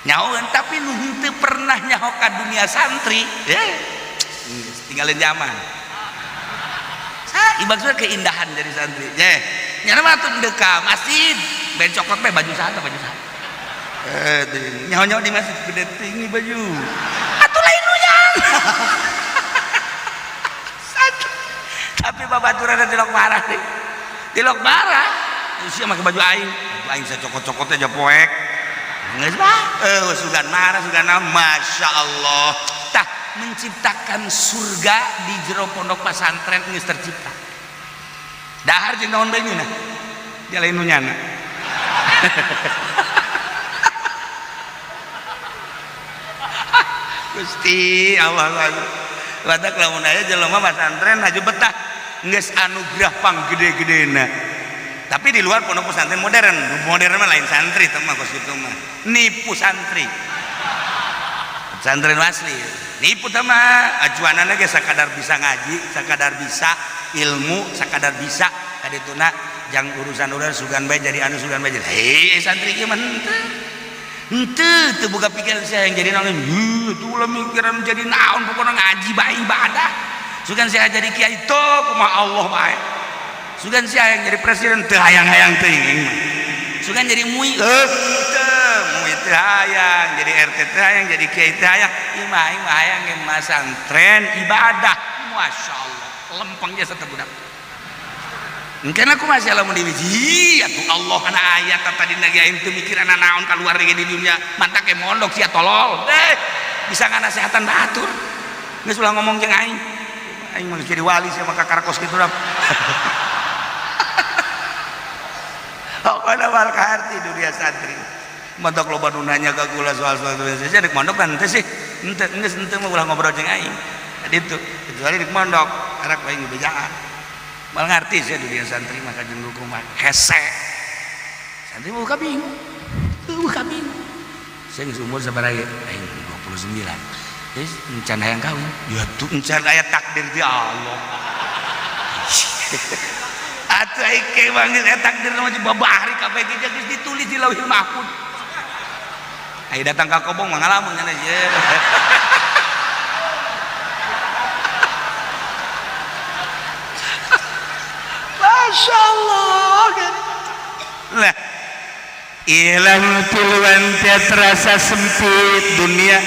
nyahoan tapi nu henteu pernah nyaho ka dunia santri tinggalin zaman maksudnya keindahan dari santri ye nyana mah atuh deuk ka masjid ben cokot bae baju saha baju saha nyaho-nyaho di masjid gede tinggi baju atuh lain nu yang tapi babaturan tilok marah deh tilok marah sia make baju aing sacokot-cokot aja poek geus mah sugan marah sugan Masya Allah tah menciptakan surga di jero pondok pesantren geus tercipta dahar jeung naon bae nyeunah dia lain nu nyana Gusti Allah batak lamun aya jelema pesantren haju betah geus anugerah panggede-gedena tapi di luar pondok pesantren modern modern mah lain santri teh mah kos kitu mah nipu santri pesantren asli nipu teh mah acuanana ge sakadar bisa ngaji sakadar bisa ilmu sakadar bisa kadituna jang urusan-urusan sugan bae jadi anu sugan bae jadi hei santri ge mah henteu teu boga pikiran saya yang jadi naon heuh tuh ulah mikiran jadi naon pokona ngaji bae ibadah sugan saya jadi kiai teu kumaha Allah bae sugan saya yang jadi presiden teu hayang-hayang teuing sugan jadi MUI teu MUI teu hayang jadi RT teu hayang jadi kiai teu hayang ieu mah aing mah hayang ge masantren ibadah Masya Allah lempeng jasa teh budak mungkin aku masih lamun di atuh Allah kana ayat tadi lagi aing teu mikiran naon kaluar di dunia mantak ge mondok sia tolol deh bisa nganasehatan batur geus ulah ngomong jeung aing Aing mah jadi wali sia maka karakos kitu dah. Pokona wal kaharti dunia santri. Mondok loba nu nanya ka kula soal-soal saya dek mondok kan teh sih. Henteu geus henteu mah ulah ngobrol jeung aing. Ditu kecuali dek mondok arak aing bejaan. Mal ngarti sih dunia santri mah kajeng kumaha hese. Santri mah bingung. Eueuh kabingung. Saya geus umur sabaraha ge? Aing 29. Geus encan hayang kawin. Ya tuh encan aya takdir ti Allah. Atuh aing ke manggil aya takdir mah babahari kabeh ge geus ditulis di Lauhil Mahfuz. Ayo datang ka kobong mah ngalamun cenah ieu. Masya Allah. Lah ilang tiluan teh terasa sempit dunia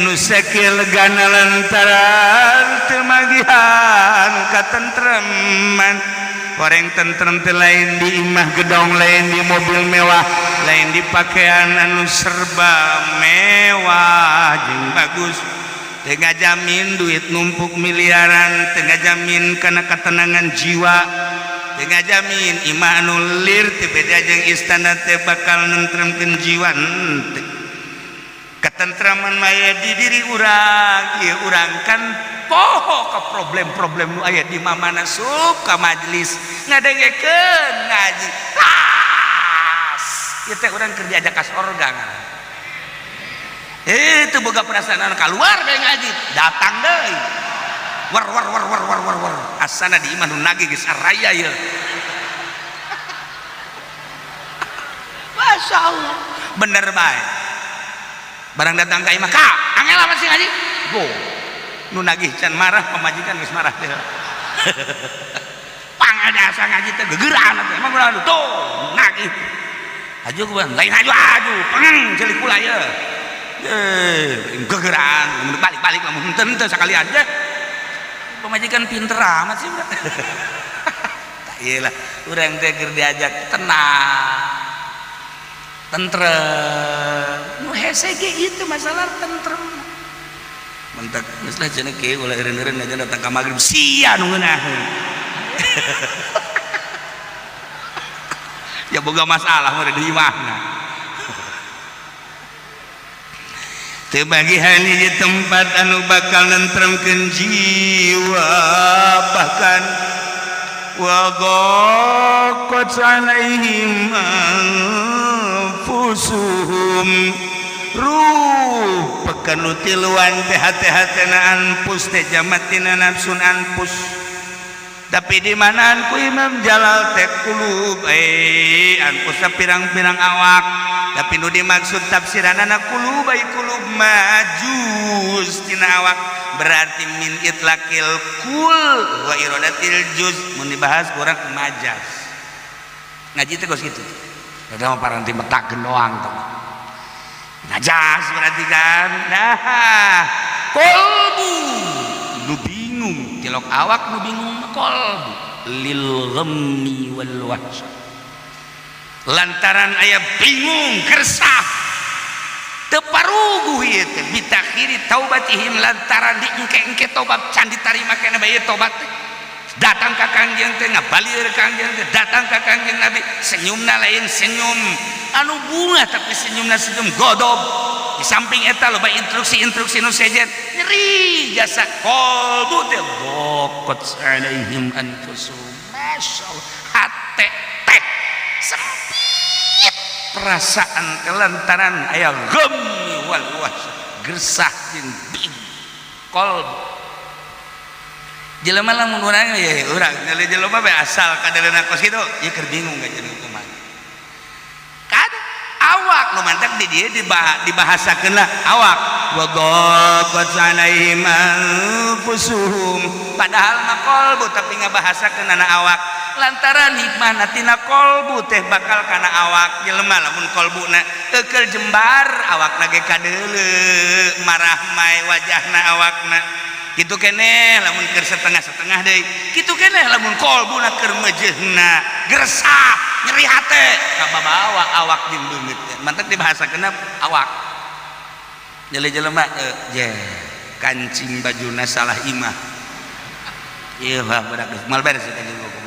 nu sakieu legana lantaran teu magihan katentreman. Goreng tentrem teh lain di imah gedong, lain di mobil mewah, lain di pakaian anu serba mewah jeung bagus. Teu ngajamin duit numpuk miliaran, teu ngajamin kana ketenangan jiwa, teu ngajamin imah anu lir teu beda jeung istana teh bakal nentremkeun jiwa. Henteu. Ketentraman mah di diri urang, ieu urang kan poho ke problem-problem nu aya di mamana sup ka majelis ngadengekeun ngaji. Tas ieu teh urang keur diajak ka sorga ngaran. Itu boga perasaan anu kaluar bae ngaji, datang deui. War war war war war war war. Asana di imah nu nagih geus araya ieu. Masya Allah. Bener bae. Barang datang ka imah, ka angel apa sih ngaji? Go. Nu nagih can marah, pamajikan geus marah teh. Pangada asa ngaji teh gegeraan atuh. Emang urang tuh nagih. Haju ku bang, lain haju haju, pengeng ceuli kula ye. Ye, gegeraan, mun balik-balik lamun henteu henteu sakalian ye. Pamajikan pinter amat sih urang. Tah ieu lah, urang teh keur diajak tenang. Tentrem. Nu hese ge itu masalah tentrem. Mentak geus lah cenah kieu ulah eureun-eureun ngajan datang ka magrib sia nu ngeunaheun. Ya boga masalah mah di imahna. Teu bagihan hiji tempat anu bakal nentremkeun jiwa, bahkan wa dhaqat alaihim anfusuhum. Ruh pekan nu tiluan teh hate-hatena anfus teh jamatina nafsun anfus. Tapi di manaan ku Imam Jalal teh kulub anfusna pirang-pirang awak. Tapi nu dimaksud tafsiranana kulub ai kulub majuz tina awak, berarti min itlaqil kul wa iradatil juz. Mun dibahas kurang majaz. Ngaji teh kos kitu. Eta mah paranti metakeun doang teh. Najas berarti kan. Nah, kolbu nu bingung, tilok awak nu bingung kolbu lil ghammi wal wahsy. Lantaran aya bingung gersah teu paruguh ieu teh bitakhiri taubatihim, lantaran diengke-engke tobat can ditarima keneh bae tobat teh. Datang ka Kangjeng teh ngabalir Kangjeng teh, datang ka Kangjeng Nabi senyumna lain senyum anu bunga tapi senyumna senyum godob. Di samping eta loba instruksi-instruksi nu sejen nyeri jasa qalbu teh daqat alaihim anfusuhum. Masyaallah, hate teh sempit perasaan teh lantaran aya ghammi wal wahsy, gersah jeung bingung qalbu. Jelema lamun urang ye urang nyali jelema bae asal kadeuleuna kos kitu ieu keur bingung ka jeung kumaha. Kan awak nu mantak di dieu dibahasakeun lah awak wa dhaqat alaihim anfusuhum, padahal mah qalbu tapi ngabahasakeun ana awak. Lantaran hikmahna tina qalbu teh bakal kana awak jelema lamun qalbuna eukeul jembar awakna ge kadeuleu marah mae wajahna awakna. Kitu keneh lamun keur setengah-setengah deui, kitu keneh lamun qalbuna keur meujeuhna gersah nyeri hate kababawa awak jeung beungeut. Mantak dibahasakeun awak. Nyeli jelema je kancing bajuna salah imah. Ieu mah budak geus moal beres kajeun kuku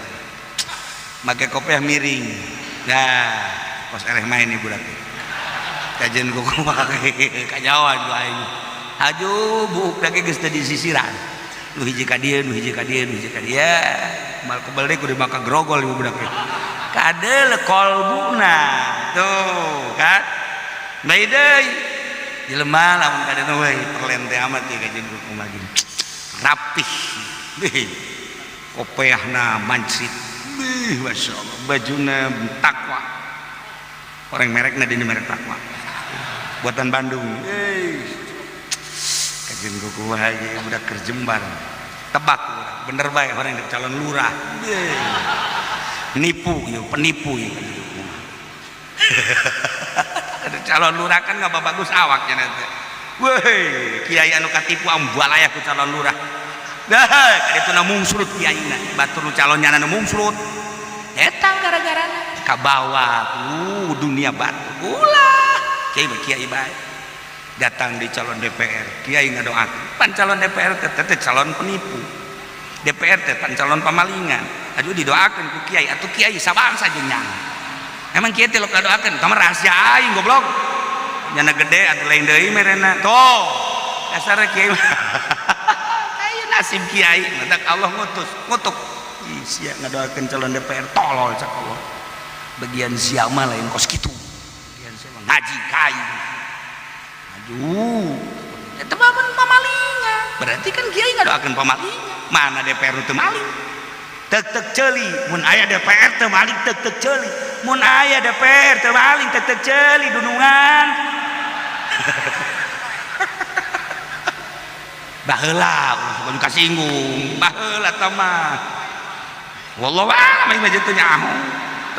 make kopiah miring. Nah, kos eleh main nih budak teh. Kajeun kuku make kanyawan ku aing. Haju buuk lagi geus teu disisiran. Nu hiji ka dieu, nu hiji ka dieu, nu hiji ka dieu. Mal kebel deui kudu maka grogol ieu budak teh. Kadeul kolbuna. Tuh, kan? Bae deui. Jelema lamun kadeuna we perlen teh amat ieu kajeun kuku mah gini. Rapih. Beuh. Kopiahna mancrit. Beuh, Masya Allah, bajuna takwa. Orang merekna dini merek takwa. Buatan Bandung. Kajeun kuku lagi budak kerjembar. Tebak bener bae orang yang calon lurah. Beuh. Nipu ieu, penipu ieu kajeun kuku. Ada calon lurah kan nggak bagus awaknya nanti. Weh, kiai anu katipu ambalaya ku calon lurah. Dah, kaditu na mungsrut kiaina, batur nu calonnya na mungsrut. Eta gara-garana kabawa dunia batu. Ulah, kiai mah kiai bae. Datang di calon DPR, kiai ngadoakeun. Pan calon DPR teh teh calon penipu. DPR teh pan calon pamalingan. Aduh didoakeun ku kiai, atuh kiai sabangsa jeung nyang. Emang kiai teh lok ngadoakeun, tah rahasia aing goblok. Nyana gede atuh lain deui merena. Tuh, dasarna kiai mah. Aya nasib kiai, matak Allah ngutus, ngutuk. Ih, sia ngadoakeun calon DPR tolol cak Allah. Bagian sia mah lain kos kitu. Bagian sia mah ngaji ka aing. Aduh, eta mah pamalingan. Berarti kan kiai ngadoakeun pamalingan. Mana DPR nu teu maling? Tek-tek ceuli, mun aya DPR teu maling tek-tek ceuli. Mun aya DPR teu maling tek-tek ceuli dunungan. Baheula ulah sok kasinggung. Baheula tah mah. Wallahu a'lam aing mah teu nyaho.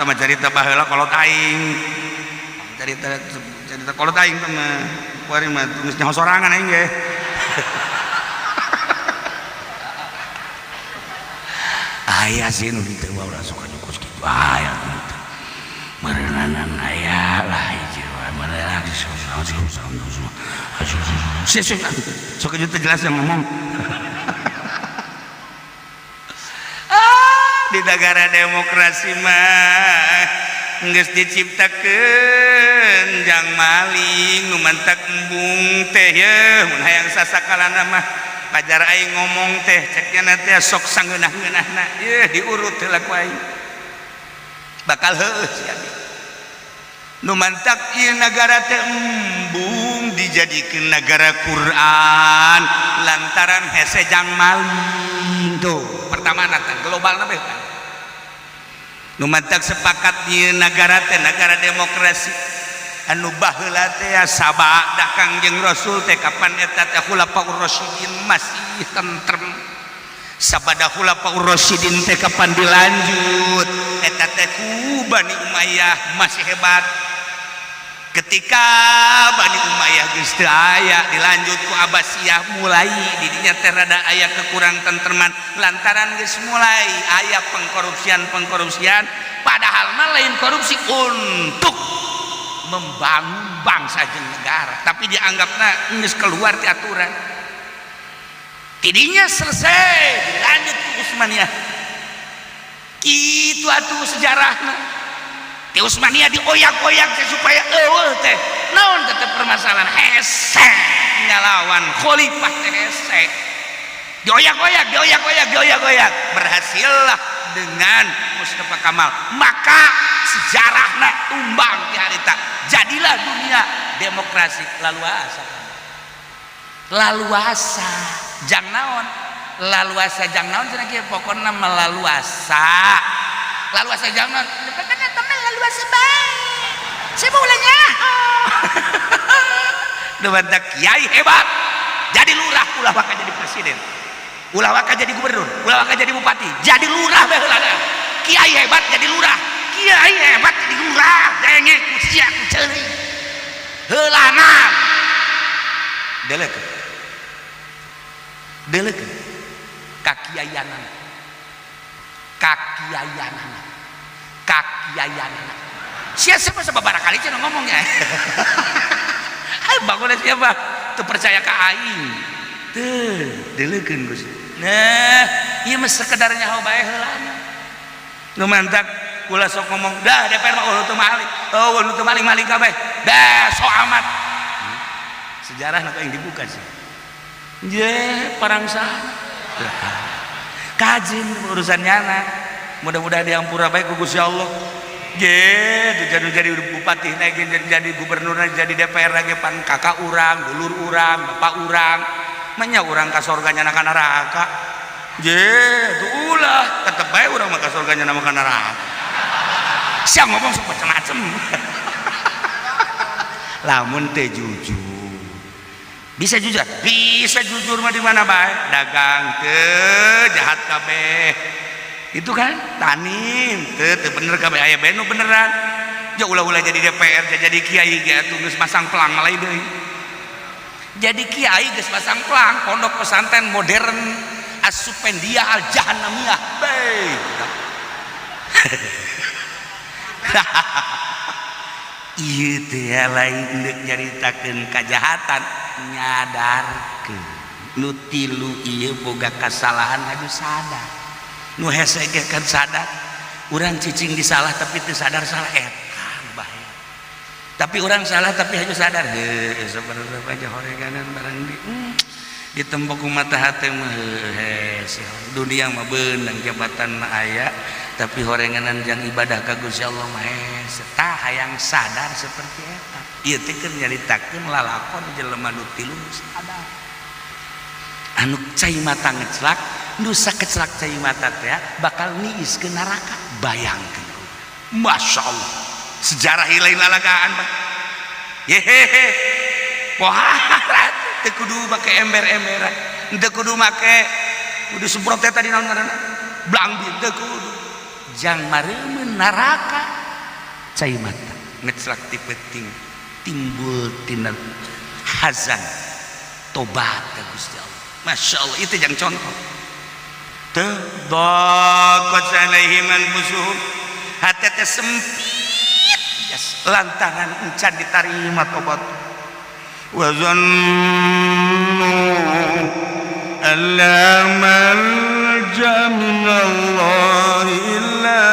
Tah mah carita baheula kolot aing. Carita carita kolot aing tah mah. Kuari mah geus nyaho sorangan aing ge. Aya sih nu kitu mah ulah sok kos kitu aya kitu. Meureunanan aya lah hiji wae meureunan sok teu jelas yang ngomong. Di negara demokrasi mah geus diciptakeun jang maling nu mantak embung teh yeuh mun hayang sasakalana mah pajar aing ngomong teh ceknya teh sok sangeunah-ngeunahna yeuh diurut heula ku aing bakal heueuh sia nu mantak ieu nagara teh embung dijadikeun nagara Quran lantaran hese jang maling tuh pertama teh globalna beh kan nu mantak sepakat ieu nagara teh nagara demokrasi anu baheula teh sabada Kangjeng Rasul teh kapan eta teh Khulafaur Rasyidin masih tentrem sabada Khulafaur Rasyidin teh kapan dilanjut eta teh ku Bani Umayyah masih hebat ketika Bani Umayyah geus teu aya dilanjut ku Abbasiyah mulai didinya teh rada aya kekurang tentreman lantaran geus mulai aya pengkorupsian-pengkorupsian padahal mah lain korupsi untuk membangun bangsa jeung negara tapi dianggapna geus keluar ti aturan tidinya selesai dilanjut ku Utsmaniyah kitu atuh sejarahna ti Utsmaniyah dioyak-oyak teh supaya eueuh teh naon teh permasalahan hese ngalawan khalifah teh hese dioyak-oyak dioyak-oyak dioyak-oyak berhasillah dengan Mustafa Kamal maka sejarahna tumbang ti harita jadilah dunia demokrasi laluasa laluasa jang naon laluasa jang naon cenah kieu pokona melaluasa laluasa jang naon kan eta mah laluasa bae saya mau ulah nyaho nu mantak kiai hebat jadi lurah ulah waka jadi presiden ulah waka jadi gubernur ulah waka jadi bupati jadi lurah bae heula kiai hebat jadi lurah kiai hebat jadi lurah denge ku sia ku ceuli heulana deleukeun deleukeun kakiaianana kakiaianana kakiaianana sia siapa sababaraha kali cenah ngomongnya hai bangun siapa teu percaya ka aing teu deleukeun Gusti. Nah, ieu mah sekedar nyaho bae heulana. Nu mantak kula sok ngomong, dah DPR mah oh teu maling. Oh nu teu maling maling kabeh. Dah so amat. Sejarah nak yang dibuka sih. Je parang sana. Kajin urusan nyana. Mudah-mudahan diampura bae ku Gusti Allah. Je jadi bupati lagi, jadi gubernur, jadi DPR lagi pan kakak urang, dulur urang, bapak urang. Menya urang ka sorga nyana ka neraka. Je tuh ulah tetep bae urang mah ka sorga nyana ka neraka. Sia ngomong sok macem-macem. Lamun teh jujur. Bisa jujur? Bisa jujur mah di mana bae? Dagang teu jahat kabeh. Itu kan tanim teu teu bener kabeh aya bae nu beneran. Ja ulah-ulah jadi DPR, jadi kiai ge atuh geus masang pelang malai deui. Jadi kiai geus masang pelang pondok pesantren modern As-Supendia Al-Jahannamiyah. Bae. Ieu teh lain deuk nyaritakeun kajahatan, nyadarkeun nu tilu ieu boga kasalahan anu sadar. Nu hese ge kan sadar. Urang cicing di salah tapi teu sadar salah eta nu bahaya. Tapi urang salah tapi hanya sadar heuh sebenarnya aja horeganan barang di ditembok ku mata hate mah hese dunia mah beunang jabatan mah aya tapi horenganan jang ibadah ka Gusti Allah mah hese. Tah hayang sadar seperti eta. Ieu teh keur nyaritakeun lalakon jelema nu tilu sadar. Anu cai mata ngeclak, nu sakeclak cai mata teh bakal niis ke neraka. Bayangkeun. Masya Allah. Sejarah lain lalagaan Pak. Yehehe. Pohara teu kudu make ember-emberan. Teu kudu make kudu semprot teh tadi naon ngaranna? Blangbir teu kudu. Jang mareumeun neraka cai mata ngeclak ti peuting timbul tina hazan tobat ka Gusti Allah. Masya Allah itu jang contoh. Teu daqat alaihim anfusuhum hate teh sempit yes, lantaran encan ditarima tobat. Wa zannu alla malja minallahi illa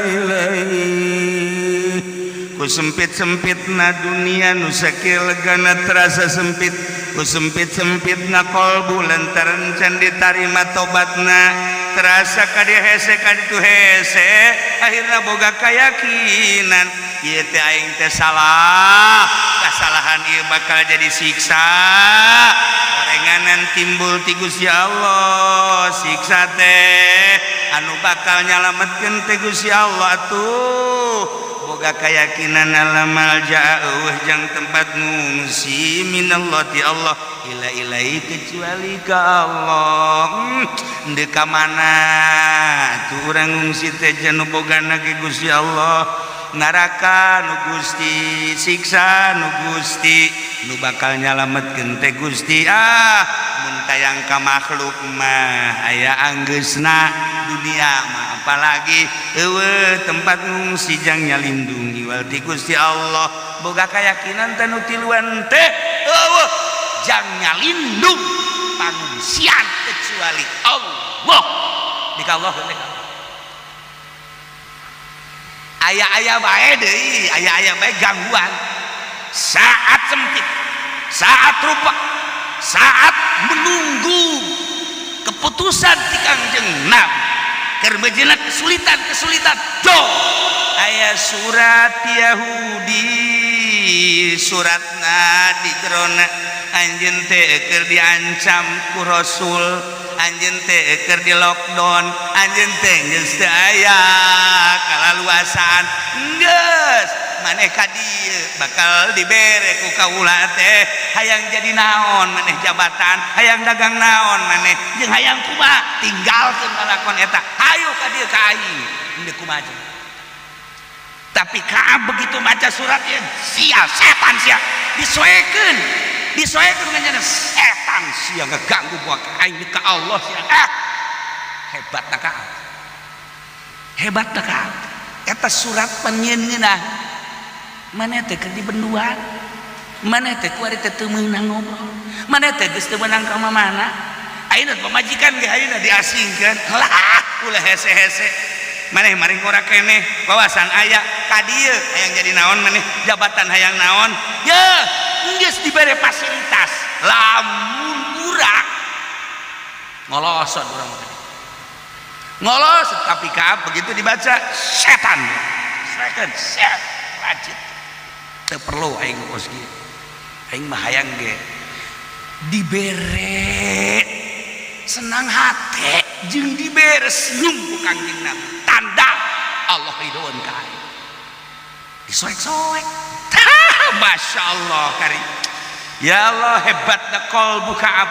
ilaihi. Ku sempit-sempitna dunia nu sakieu legana terasa sempit, ku sempit-sempitna kolbu lantaran can ditarima tobatna terasa ka dieu hese ka ditu hese, akhirna boga kayakinan ieu teh aing teh salah, kasalahan ieu bakal jadi siksa. Orenganan timbul ti Gusti Allah, siksa teh anu bakal nyalametkeun teh Gusti Allah atuh. Boga keyakinan la malja eueuh jang tempat ngungsi minallah ti Allah ila ilaihi kecuali ka Allah. Deuk ka mana tuh urang ngungsi teh nu bogana ge Gusti Allah, neraka nu Gusti, siksa nu Gusti, nu bakal nyalametkeun teh Gusti. Ah mun tayang ka makhluk mah aya anggeusna dunia mah apalagi eueuh tempat ngungsi jang nyalindungi wal ti Gusti Allah. Boga keyakinan teh nu tiluan teh eueuh jang nyalindung pangungsian kecuali Allah. Di ka Allah teh aya-aya bae deui, aya-aya bae gangguan saat sempit, saat rupa, saat menunggu keputusan ti Kangjeng Nabi keur meujeuhna kesulitan-kesulitan do aya surat Yahudi, suratna di jerona anjeun teh keur diancam ku Rasul, anjeun teh keur di lockdown, anjeun teh geus teu aya kalaluasaan, geus maneh ka dieu bakal dibere ku kaula teh, hayang jadi naon maneh jabatan, hayang dagang naon maneh, jeung hayang kumaha tinggalkeun lalakon eta, hayu ka dieu ka aing deuk kumaha. Tapi Kaab begitu maca suratnya, sia setan sia disoekeun, disoekeun nganyana setan sia ngeganggu buat aing ka Allah sia. Hebat na Kaab, hebat na Kaab. Eta surat panyeun ngeunah maneh teh keur dibenduan, maneh teh kuari teh teu meunang ngobrol, maneh teh geus teu meunang ka mana, Ayeuna pamajikan ge ayeuna diasingkeun lah ulah hese-hese maneh maring ngora keneh wawasan aya ka dieu hayang jadi naon maneh jabatan hayang naon ye geus dibere fasilitas lamun urang ngolosot urang mah ngolos tapi Kaab begitu dibaca setan setan set rajit teu perlu aing kos kieu aing mah hayang ge dibere senang hati jeung dibere senyum ku Kangjeng Nabi tanda Allah ridhoan ka aing disoek-soek. Masya Allah kari ya Allah hebatna qalbu Kaab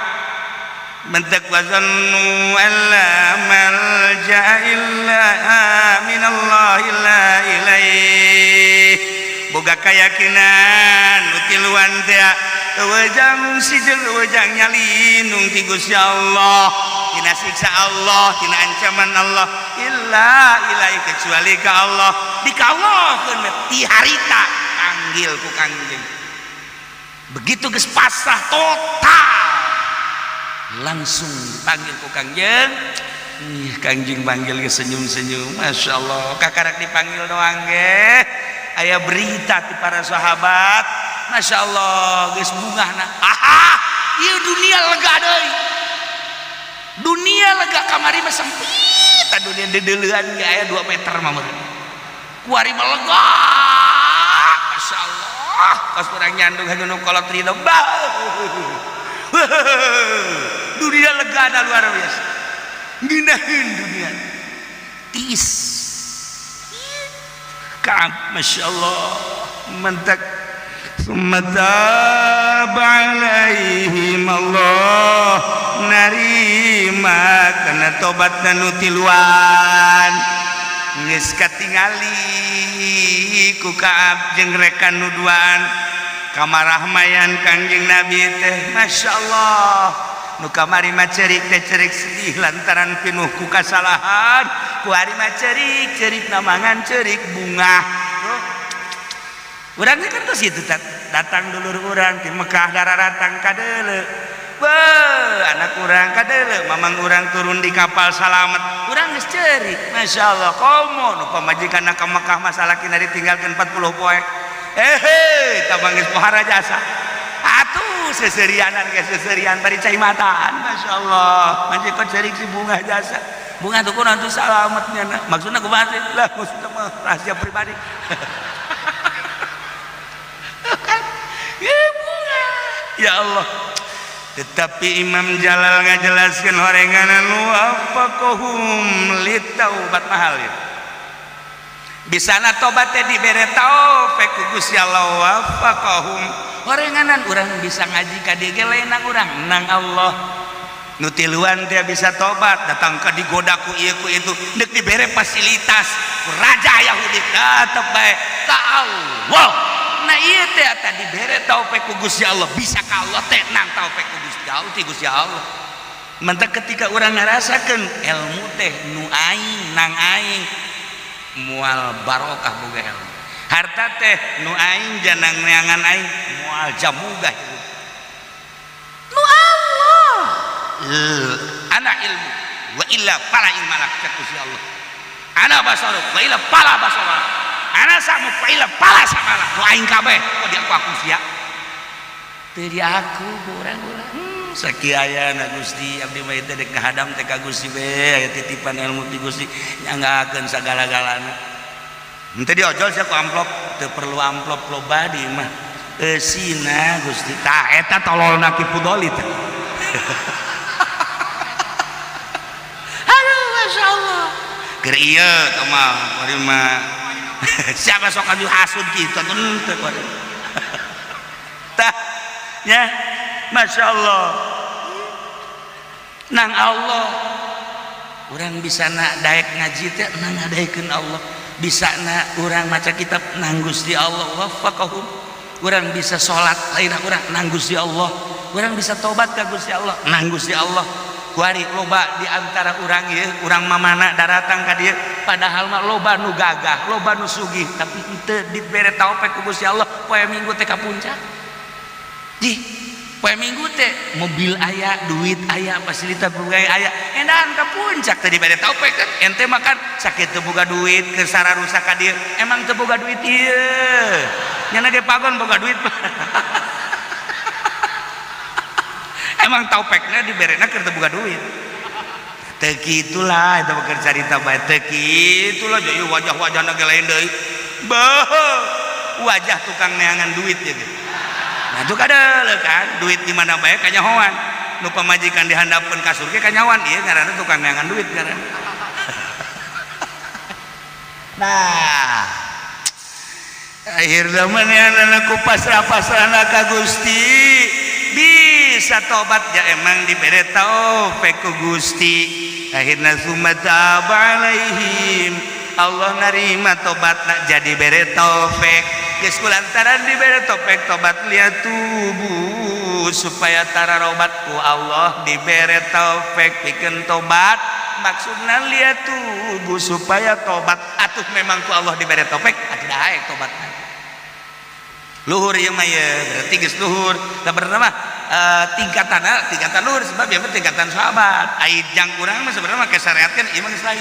mentak wazannu alla malja illa minallah illa ilaih boga keyakinan nu tiluan teh wejang si jeung wejang nyalinung ti Gusti Allah tina siksa Allah tina ancaman Allah illa ilaih kecuali ka Allah dikawalkeun ti harita panggil ku Kangjeng begitu geus pasrah total langsung dipanggil ku Kangjeng. Ih, Kangjeng panggil ge senyum-senyum Masya Allah kakarak dipanggil doang ge aya berita ti para sahabat Masya Allah geus bungahna aha ieu dunia lega deui dunia lega kamari mah sempit dunia deudeulean ge aya 2 meter mah meureun kuari mah lega Masya Allah kos urang nyandung hanya nu kolot ridho bah dunia lega na luar biasa ngeunaheun dunia tiis Kaab Masya Allah mentak summa taba alaihim Allah narima kana tobatna nu tiluan geus katingali ku Kaab jeung rekan nu duaan kamarahmayan Kangjeng Nabi teh Masya Allah nu kamari mah cerik teh cerik sedih lantaran pinuh ku kasalahan kuari mah cerik cerik namangan cerik bungah urang kan terus itu datang dulur urang di Mekah daratang kadeuleu beuh anak urang kadeuleu mamang urang turun di kapal salamet urang geus cerik Masya Allah komo nu pamajikanna ka Mekah masalah kina ditinggalkeun 40 poe eh tabang geus pohara jasa atuh seserianan ge seserian bari cai mataan Masya Allah majikan cerik si bunga jasa bunga tuh kunaon tuh salametnya maksudna kumaha sih lah maksudna mah rahasia pribadi kan ya bunga ya Allah tetapi Imam Jalal ngajelaskeun horenganan wafaqahum litaubat mahal ya bisana tobat teh dibere taufik ku Gusti Allah wafaqahum horenganan urang bisa ngaji ka dieu ge lain nang urang nang Allah nu tiluan teh bisa tobat datang ka digoda ku ieu ku itu deuk dibere fasilitas ku raja Yahudi tetep bae ka Allah nah ieu teh eta dibere taufik ku Gusti Allah bisa ka Allah teh nang taufik ku Gusti Allah ti Gusti Allah mentak ketika urang ngarasakeun ilmu teh nu aing nang aing moal barokah boga ilmu harta teh nu aing janang neangan aing moal jamuga hirup nu Allah ana ilmu wa illa fala ilma lak cek Gusti Allah ana basaruk wa illa fala basara ana samuk wa illa fala samala nu aing kabeh kok di aku sia teu di aku urang-urang sakieu ayana Gusti abdi mah teh dek ngahadam teh ka Gusti be aya titipan ilmu ti Gusti nyanggakeun sagala-galana henteu diojol sia ku amplop teu perlu amplop loba di mah eusina Gusti tah eta tololna Ki Fudoli teh aduh Masya Allah keur ieu teh mah bari mah siapa sok anu hasud kitu henteu kuari tah ya Masya Allah nang Allah urang bisa na daek ngaji teh nang ngadaekeun Allah bisa na urang maca kitab nang Gusti Allah wafaqahum urang bisa salat lain urang nang Gusti Allah urang bisa tobat ka Gusti Allah nang Gusti Allah kuari loba di antara urang ieu urang mamana daratang ka dieu padahal mah loba nu gagah loba nu sugih tapi henteu dibere taufik ku Gusti Allah poe Minggu teh ka puncak. Jih Poe Minggu teh mobil aya, duit aya, fasilitas berbagai aya, endahan ka puncak tadi bade taupek kan ente makan sakit teu boga duit ke sararusak ka dieu, emang teu boga duit ieu nyana ge pagon boga duit. Emang taupekna diberena keur teu boga duit. Teu kitulah eta mah carita bae, teu kitulah jadi wajah-wajahna ge lain deui. Beuh, wajah tukang neangan duit ya gitu. Nah itu kada kan duit di mana bae kanyahoan, nu pamajikan dihandapeun kasur ge kanyahoan, ieu ngaranna tukang neangan duit ngaranna. Nah, akhirna manehna ku pasrah-pasrahna ka Gusti bisa tobat ya emang dibere taufik ku Gusti. Akhirna summa taba alaihim, Allah narima tobatna jadi bere taufik. Geus kulantaran dibere taufik tobat liatubu supaya tararobat ku Allah dibere taufik pikeun tobat, maksudna liatubu supaya tobat. Atuh memang ku Allah dibere taufik atuh daek tobatna. Luhur ieu mah ieu berarti geus luhur. Da bener mah tingkatanna tingkatan luhur sebab ieu mah tingkatan sahabat. Ai jang urang mah sebenarnya make syariat kan ieu mah geus lain.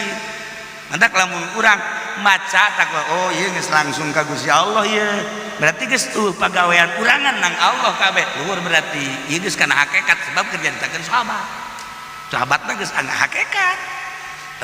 Mantak lamun urang maca takwa, oh ieu geus langsung ka Gusti Allah ieu. Berarti geus tuh pagawean urangan nang Allah kabeh. Luhur berarti ieu geus kana hakikat sebab keur nyaritakeun sahabat. Sahabatna geus ana hakikat.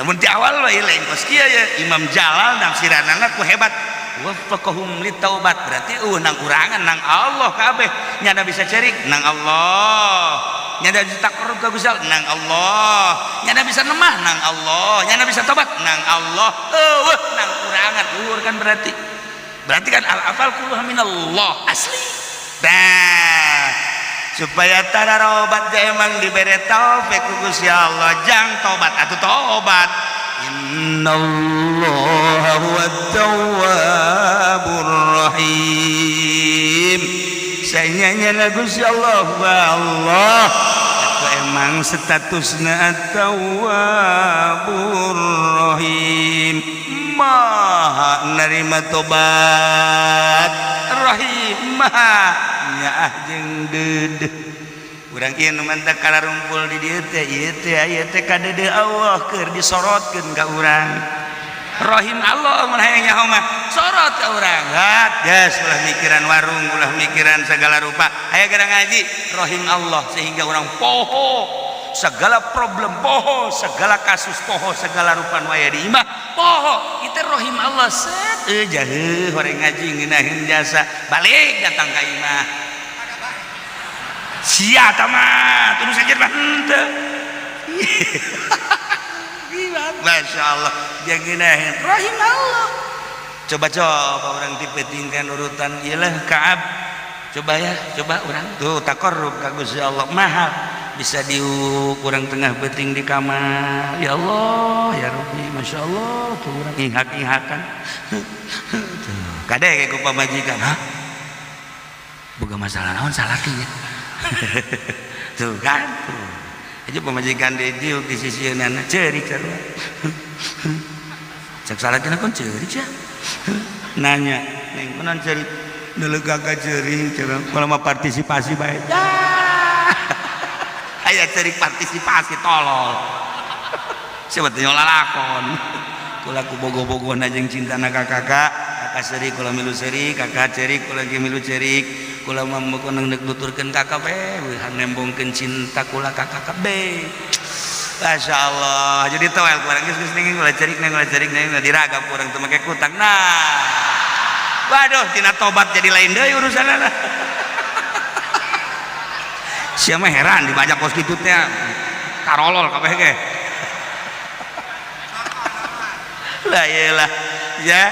Lamun ti awal mah ieu lain kos kieu ya Imam Jalal nafsiranana ku hebat. Waffaqahum litaubat berarti nang urangan nang Allah kabeh. Nyana bisa cerik nang Allah. Nyana bisa takarrub ka Gusti Allah nang Allah. Nyana bisa nemah nang Allah. Nyana bisa tobat nang Allah. Eueuh nang urangan luhur kan berarti. Berarti kan al afal kulluha minallah asli. Dah supaya tararobat ja emang dibere taufik ku Gusti Allah jang tobat atuh tobat. Innallaha huwat tawwabur rahim. Sanyanya Gusti Allah Allah atau emang statusna at-tawwabur rahim, maha narima tobat, rahim maha nyaah jeung deudeuh. Urang ieu nu mantap kalarumpul di dieu teh ieu teh aya teh kadeudeuh Allah keur disorotkeun ka urang. Rahim Allah mun hayang nyaho mah sorot ka urang. Hat geus ulah mikiran warung, ulah mikiran segala rupa. Aya gara ngaji rahim Allah sehingga urang poho segala problem, poho segala kasus, poho segala rupa nu aya di imah, poho. Itu rahim Allah set jaheuh horeng ngaji ngeunaheun jasa balik datang ka imah. Sia tama terus aja mah henteu. Masya Allah jangan rahim Allah. Coba-coba orang tipe tingkan urutan iyalah Kaab. Coba ya, coba orang tuh takarrub ka Gusti Allah mahal bisa diuk urang tengah beuting di kamar. Ya Allah, ya Rabbi, Masya Allah tuh urang ihak-ihakan. Kade ku pamajikan, hah? Boga masalah naon salaki ya? Tuh kan tuh aja pemajikan didiuk di sisi nana cerik sarua. Cek salakina kon cerik ya nanya neng konon cerik deuleu kakak cerik cenah kalau mah partisipasi bae. Aya cerik partisipasi tolol sebetulnya lalakon kula ku bogo-bogohan jeung cintana ka kakak, kakak serik kula milu serik, kakak cerik kula ge milu cerik. Kula mah mun deuk nuturkeun ka kabeh nembongkeun cinta kula ka kabeh. Masya Allah jadi tawel kurang geus geus ning kula cerik ning kula cerik ning diragap urang teu make kutang. Nah waduh tina tobat jadi lain deui urusanna. Sia mah heran dibajak kos kitu teh tarolol kabeh ge. Lah iyalah ya.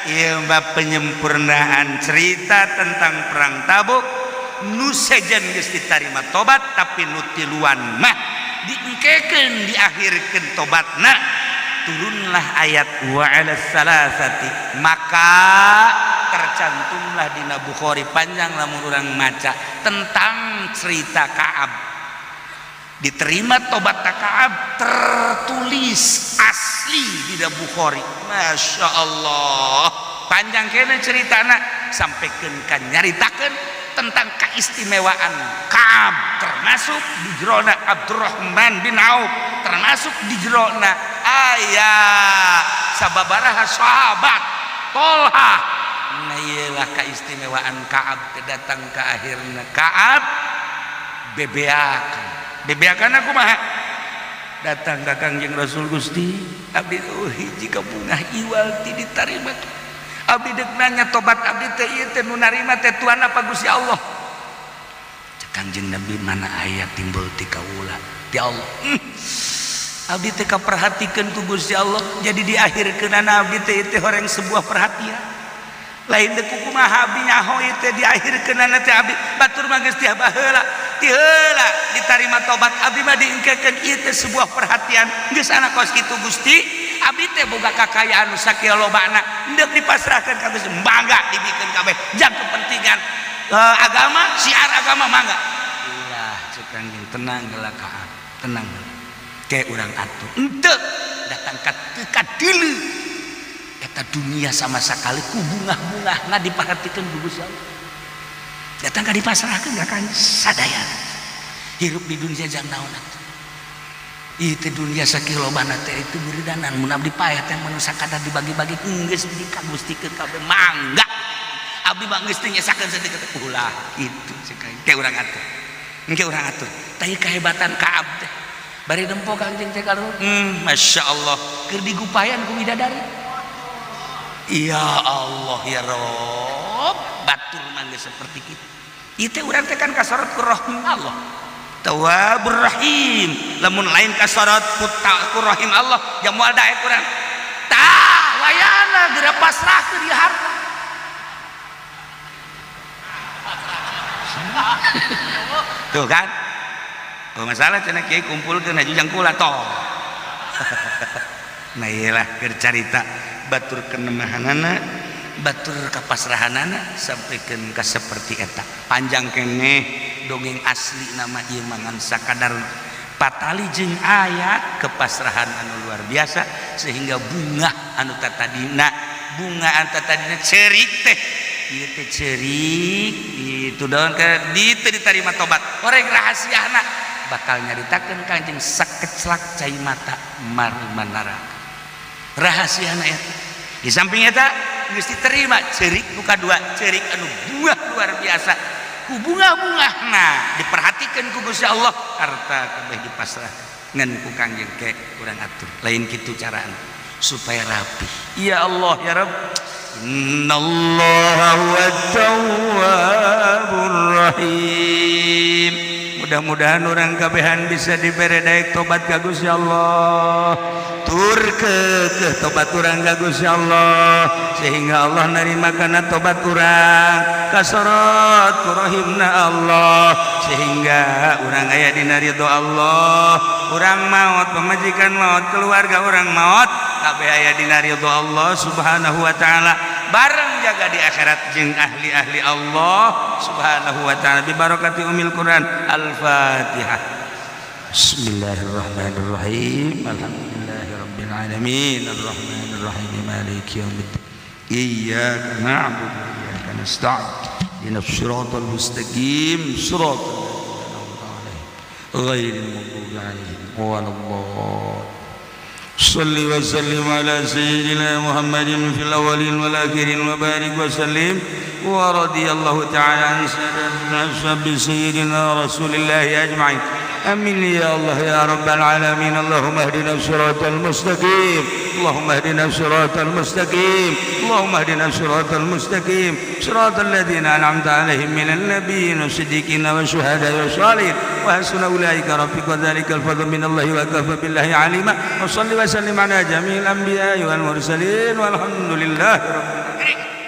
Ieu mah penyempurnaan cerita tentang perang Tabuk nu sejen geus ditarima tobat tapi nu tiluan mah diengkekeun diakhirkeun tobatna turunlah ayat wa 'alas salasati maka tercantumlah dina Bukhari panjang lamun urang maca tentang cerita Ka'ab diterima tobat Ka'ab tertulis asli di Bukhari. Masya Allah panjang kena ceritana sampaikan kan nyaritakan Tentang keistimewaan Ka'ab, termasuk di jerona Abdurrahman bin Auf, termasuk di jerona aya sababaraha sahabat, Tolha. Nah, iyalah keistimewaan Ka'ab teh. Datang ke akhirna Ka'ab bebeakan. Bebeakan aku mah datang ka Kangjeng Rasul, "Gusti, abdi, oh, hiji kabungah iwal ti ditarima. Abdi dek nanya, tobat abdi teh ieu teh nu narima teh Tuhan apa Gusti Allah?" Cek Kangjeng Nabi, "Mana aya timbul ti kaula, ti Allah." Abdi teh kaperhatikeun ku Gusti Allah, jadi di akhirkeunana abdi teh teh horeng sebuah perhatian. Lain deuk kumaha abdi nyaho ieu teh, di akhirkeunana teh abdi batur mah geus ti baheula, ti heula ditarima tobat abdi mah diengkekeun. Ieu teh sebuah perhatian. Geus anak kos kitu, Gusti, abdi teh boga kakayaan nu sakieu lobana, endek dipasrahkeun ka Gusti, mangga dibikeun kabeh jang kepentingan agama, syiar agama, mangga." "Ulah," cek Kangjeng, "tenang heula Ka'ab, tenang heula, ke urang atuh." Henteu, datang ka teu kadeuleu eta dunia sama sekali, ku bungah-bungahna diperhatikeun ku Gusti Allah. Datang ka dipasrahkeun ka Kangjeng sadayana. Hirup di dunia jang naon atuh? Itu dunia sakilobana teh itu beridanan. Mun abdi paeh teh mun sakadar dibagi-bagi, geus dikagustikeun kabeh, mangga. Abdi mah geus teu nyesakeun sedikit. Ulah kitu, cek aing, ke urang atur, engke urang atur. Tah, kehebatan Ka'ab teh bari nempo Kangjeng teh kalau Masya Allah keur digupayan ku bidadari. Ya Allah, ya Rob, batur mah geus seperti kitu. Ieu teh urang teh kan kasorot ku rahim Allah, Tawwabur Rahim. Lamun lain kasorot ku, ku rahim Allah, ya moal daek urang. Tah, wayana geura pasrahkeun ieu harta. Tuh kan, oh, masalah cenah kiai kumpulkeun haji jang kula toh. Nah, iyalah keur carita batur kenemahanana, batur kapasrahanana sampaikan ka seperti eta. Panjang keneh dongeng asli nama ieu mangan sakadar patali jeung ayat kepasrahan anu luar biasa, sehingga bunga anu tatadina, bunga anu tatadina cerik teh, ieu teh cerik itu daun ke di teu diterima tobat. Orang rahasiana bakal nyaritakeun Kanjeng, sakeclak cai mata marmanara rahasiana eta. Di samping eta geus diterima cerik nu kadua, cerik anu buah luar biasa, ku bunga-bunga. Nah, diperhatikan ku Gusti Allah, harta kabeh dipasrah ngan ku Kangjeng, ke urang atur, lain kitu caraan supaya rapi. Ya Allah, ya Rabb, innallaha huwa tawwabur rahim. Mudah-mudahan orang kabehan bisa dibere daek tobat ka Gusti Allah, tur ke tobat urang ka Gusti Allah, sehingga Allah nerima kana tobat urang, kasorot ku rahimna Allah, sehingga urang aya dina ridho Allah. Urang maot, pamajikan maot, keluarga urang maot, kabeh aya dina ridho Allah Subhanahu wa taala, bareng jaga di akhirat jeung ahli-ahli Allah Subhanahu wa taala, bi barakati umil Quran. Al-Fatihah. Bismillahirrahmanirrahim. Alhamdulillahirabbil alamin, arrahmanirrahim, maliki yaumiddin, iyyaka na'budu wa iyyaka nasta'in, ihdinas siratal mustaqim, siratal ladzina an'amta 'alaihim ghairil maghdubi 'alaihim waladdallin. صل وسلم على سيدنا محمد في الأولين والآخرين وبارك وسلم. ورضي الله تعالى عن سادتنا أصحاب سيدنا رسول الله أجمعين. آمين يا الله يا رب العالمين. اللهم اهدنا الصراط المستقيم، اللهم اهدنا الصراط المستقيم، اللهم اهدنا الصراط المستقيم، صراط الذين أنعمت عليهم من النبيين والصديقين والشهداء والصالحين، وحسن أولئك رفيقا. وذلك الفضل من الله وكفى بالله عليما. وصل وسلم على جميع الأنبياء والمرسلين، والحمد لله رب العالمين.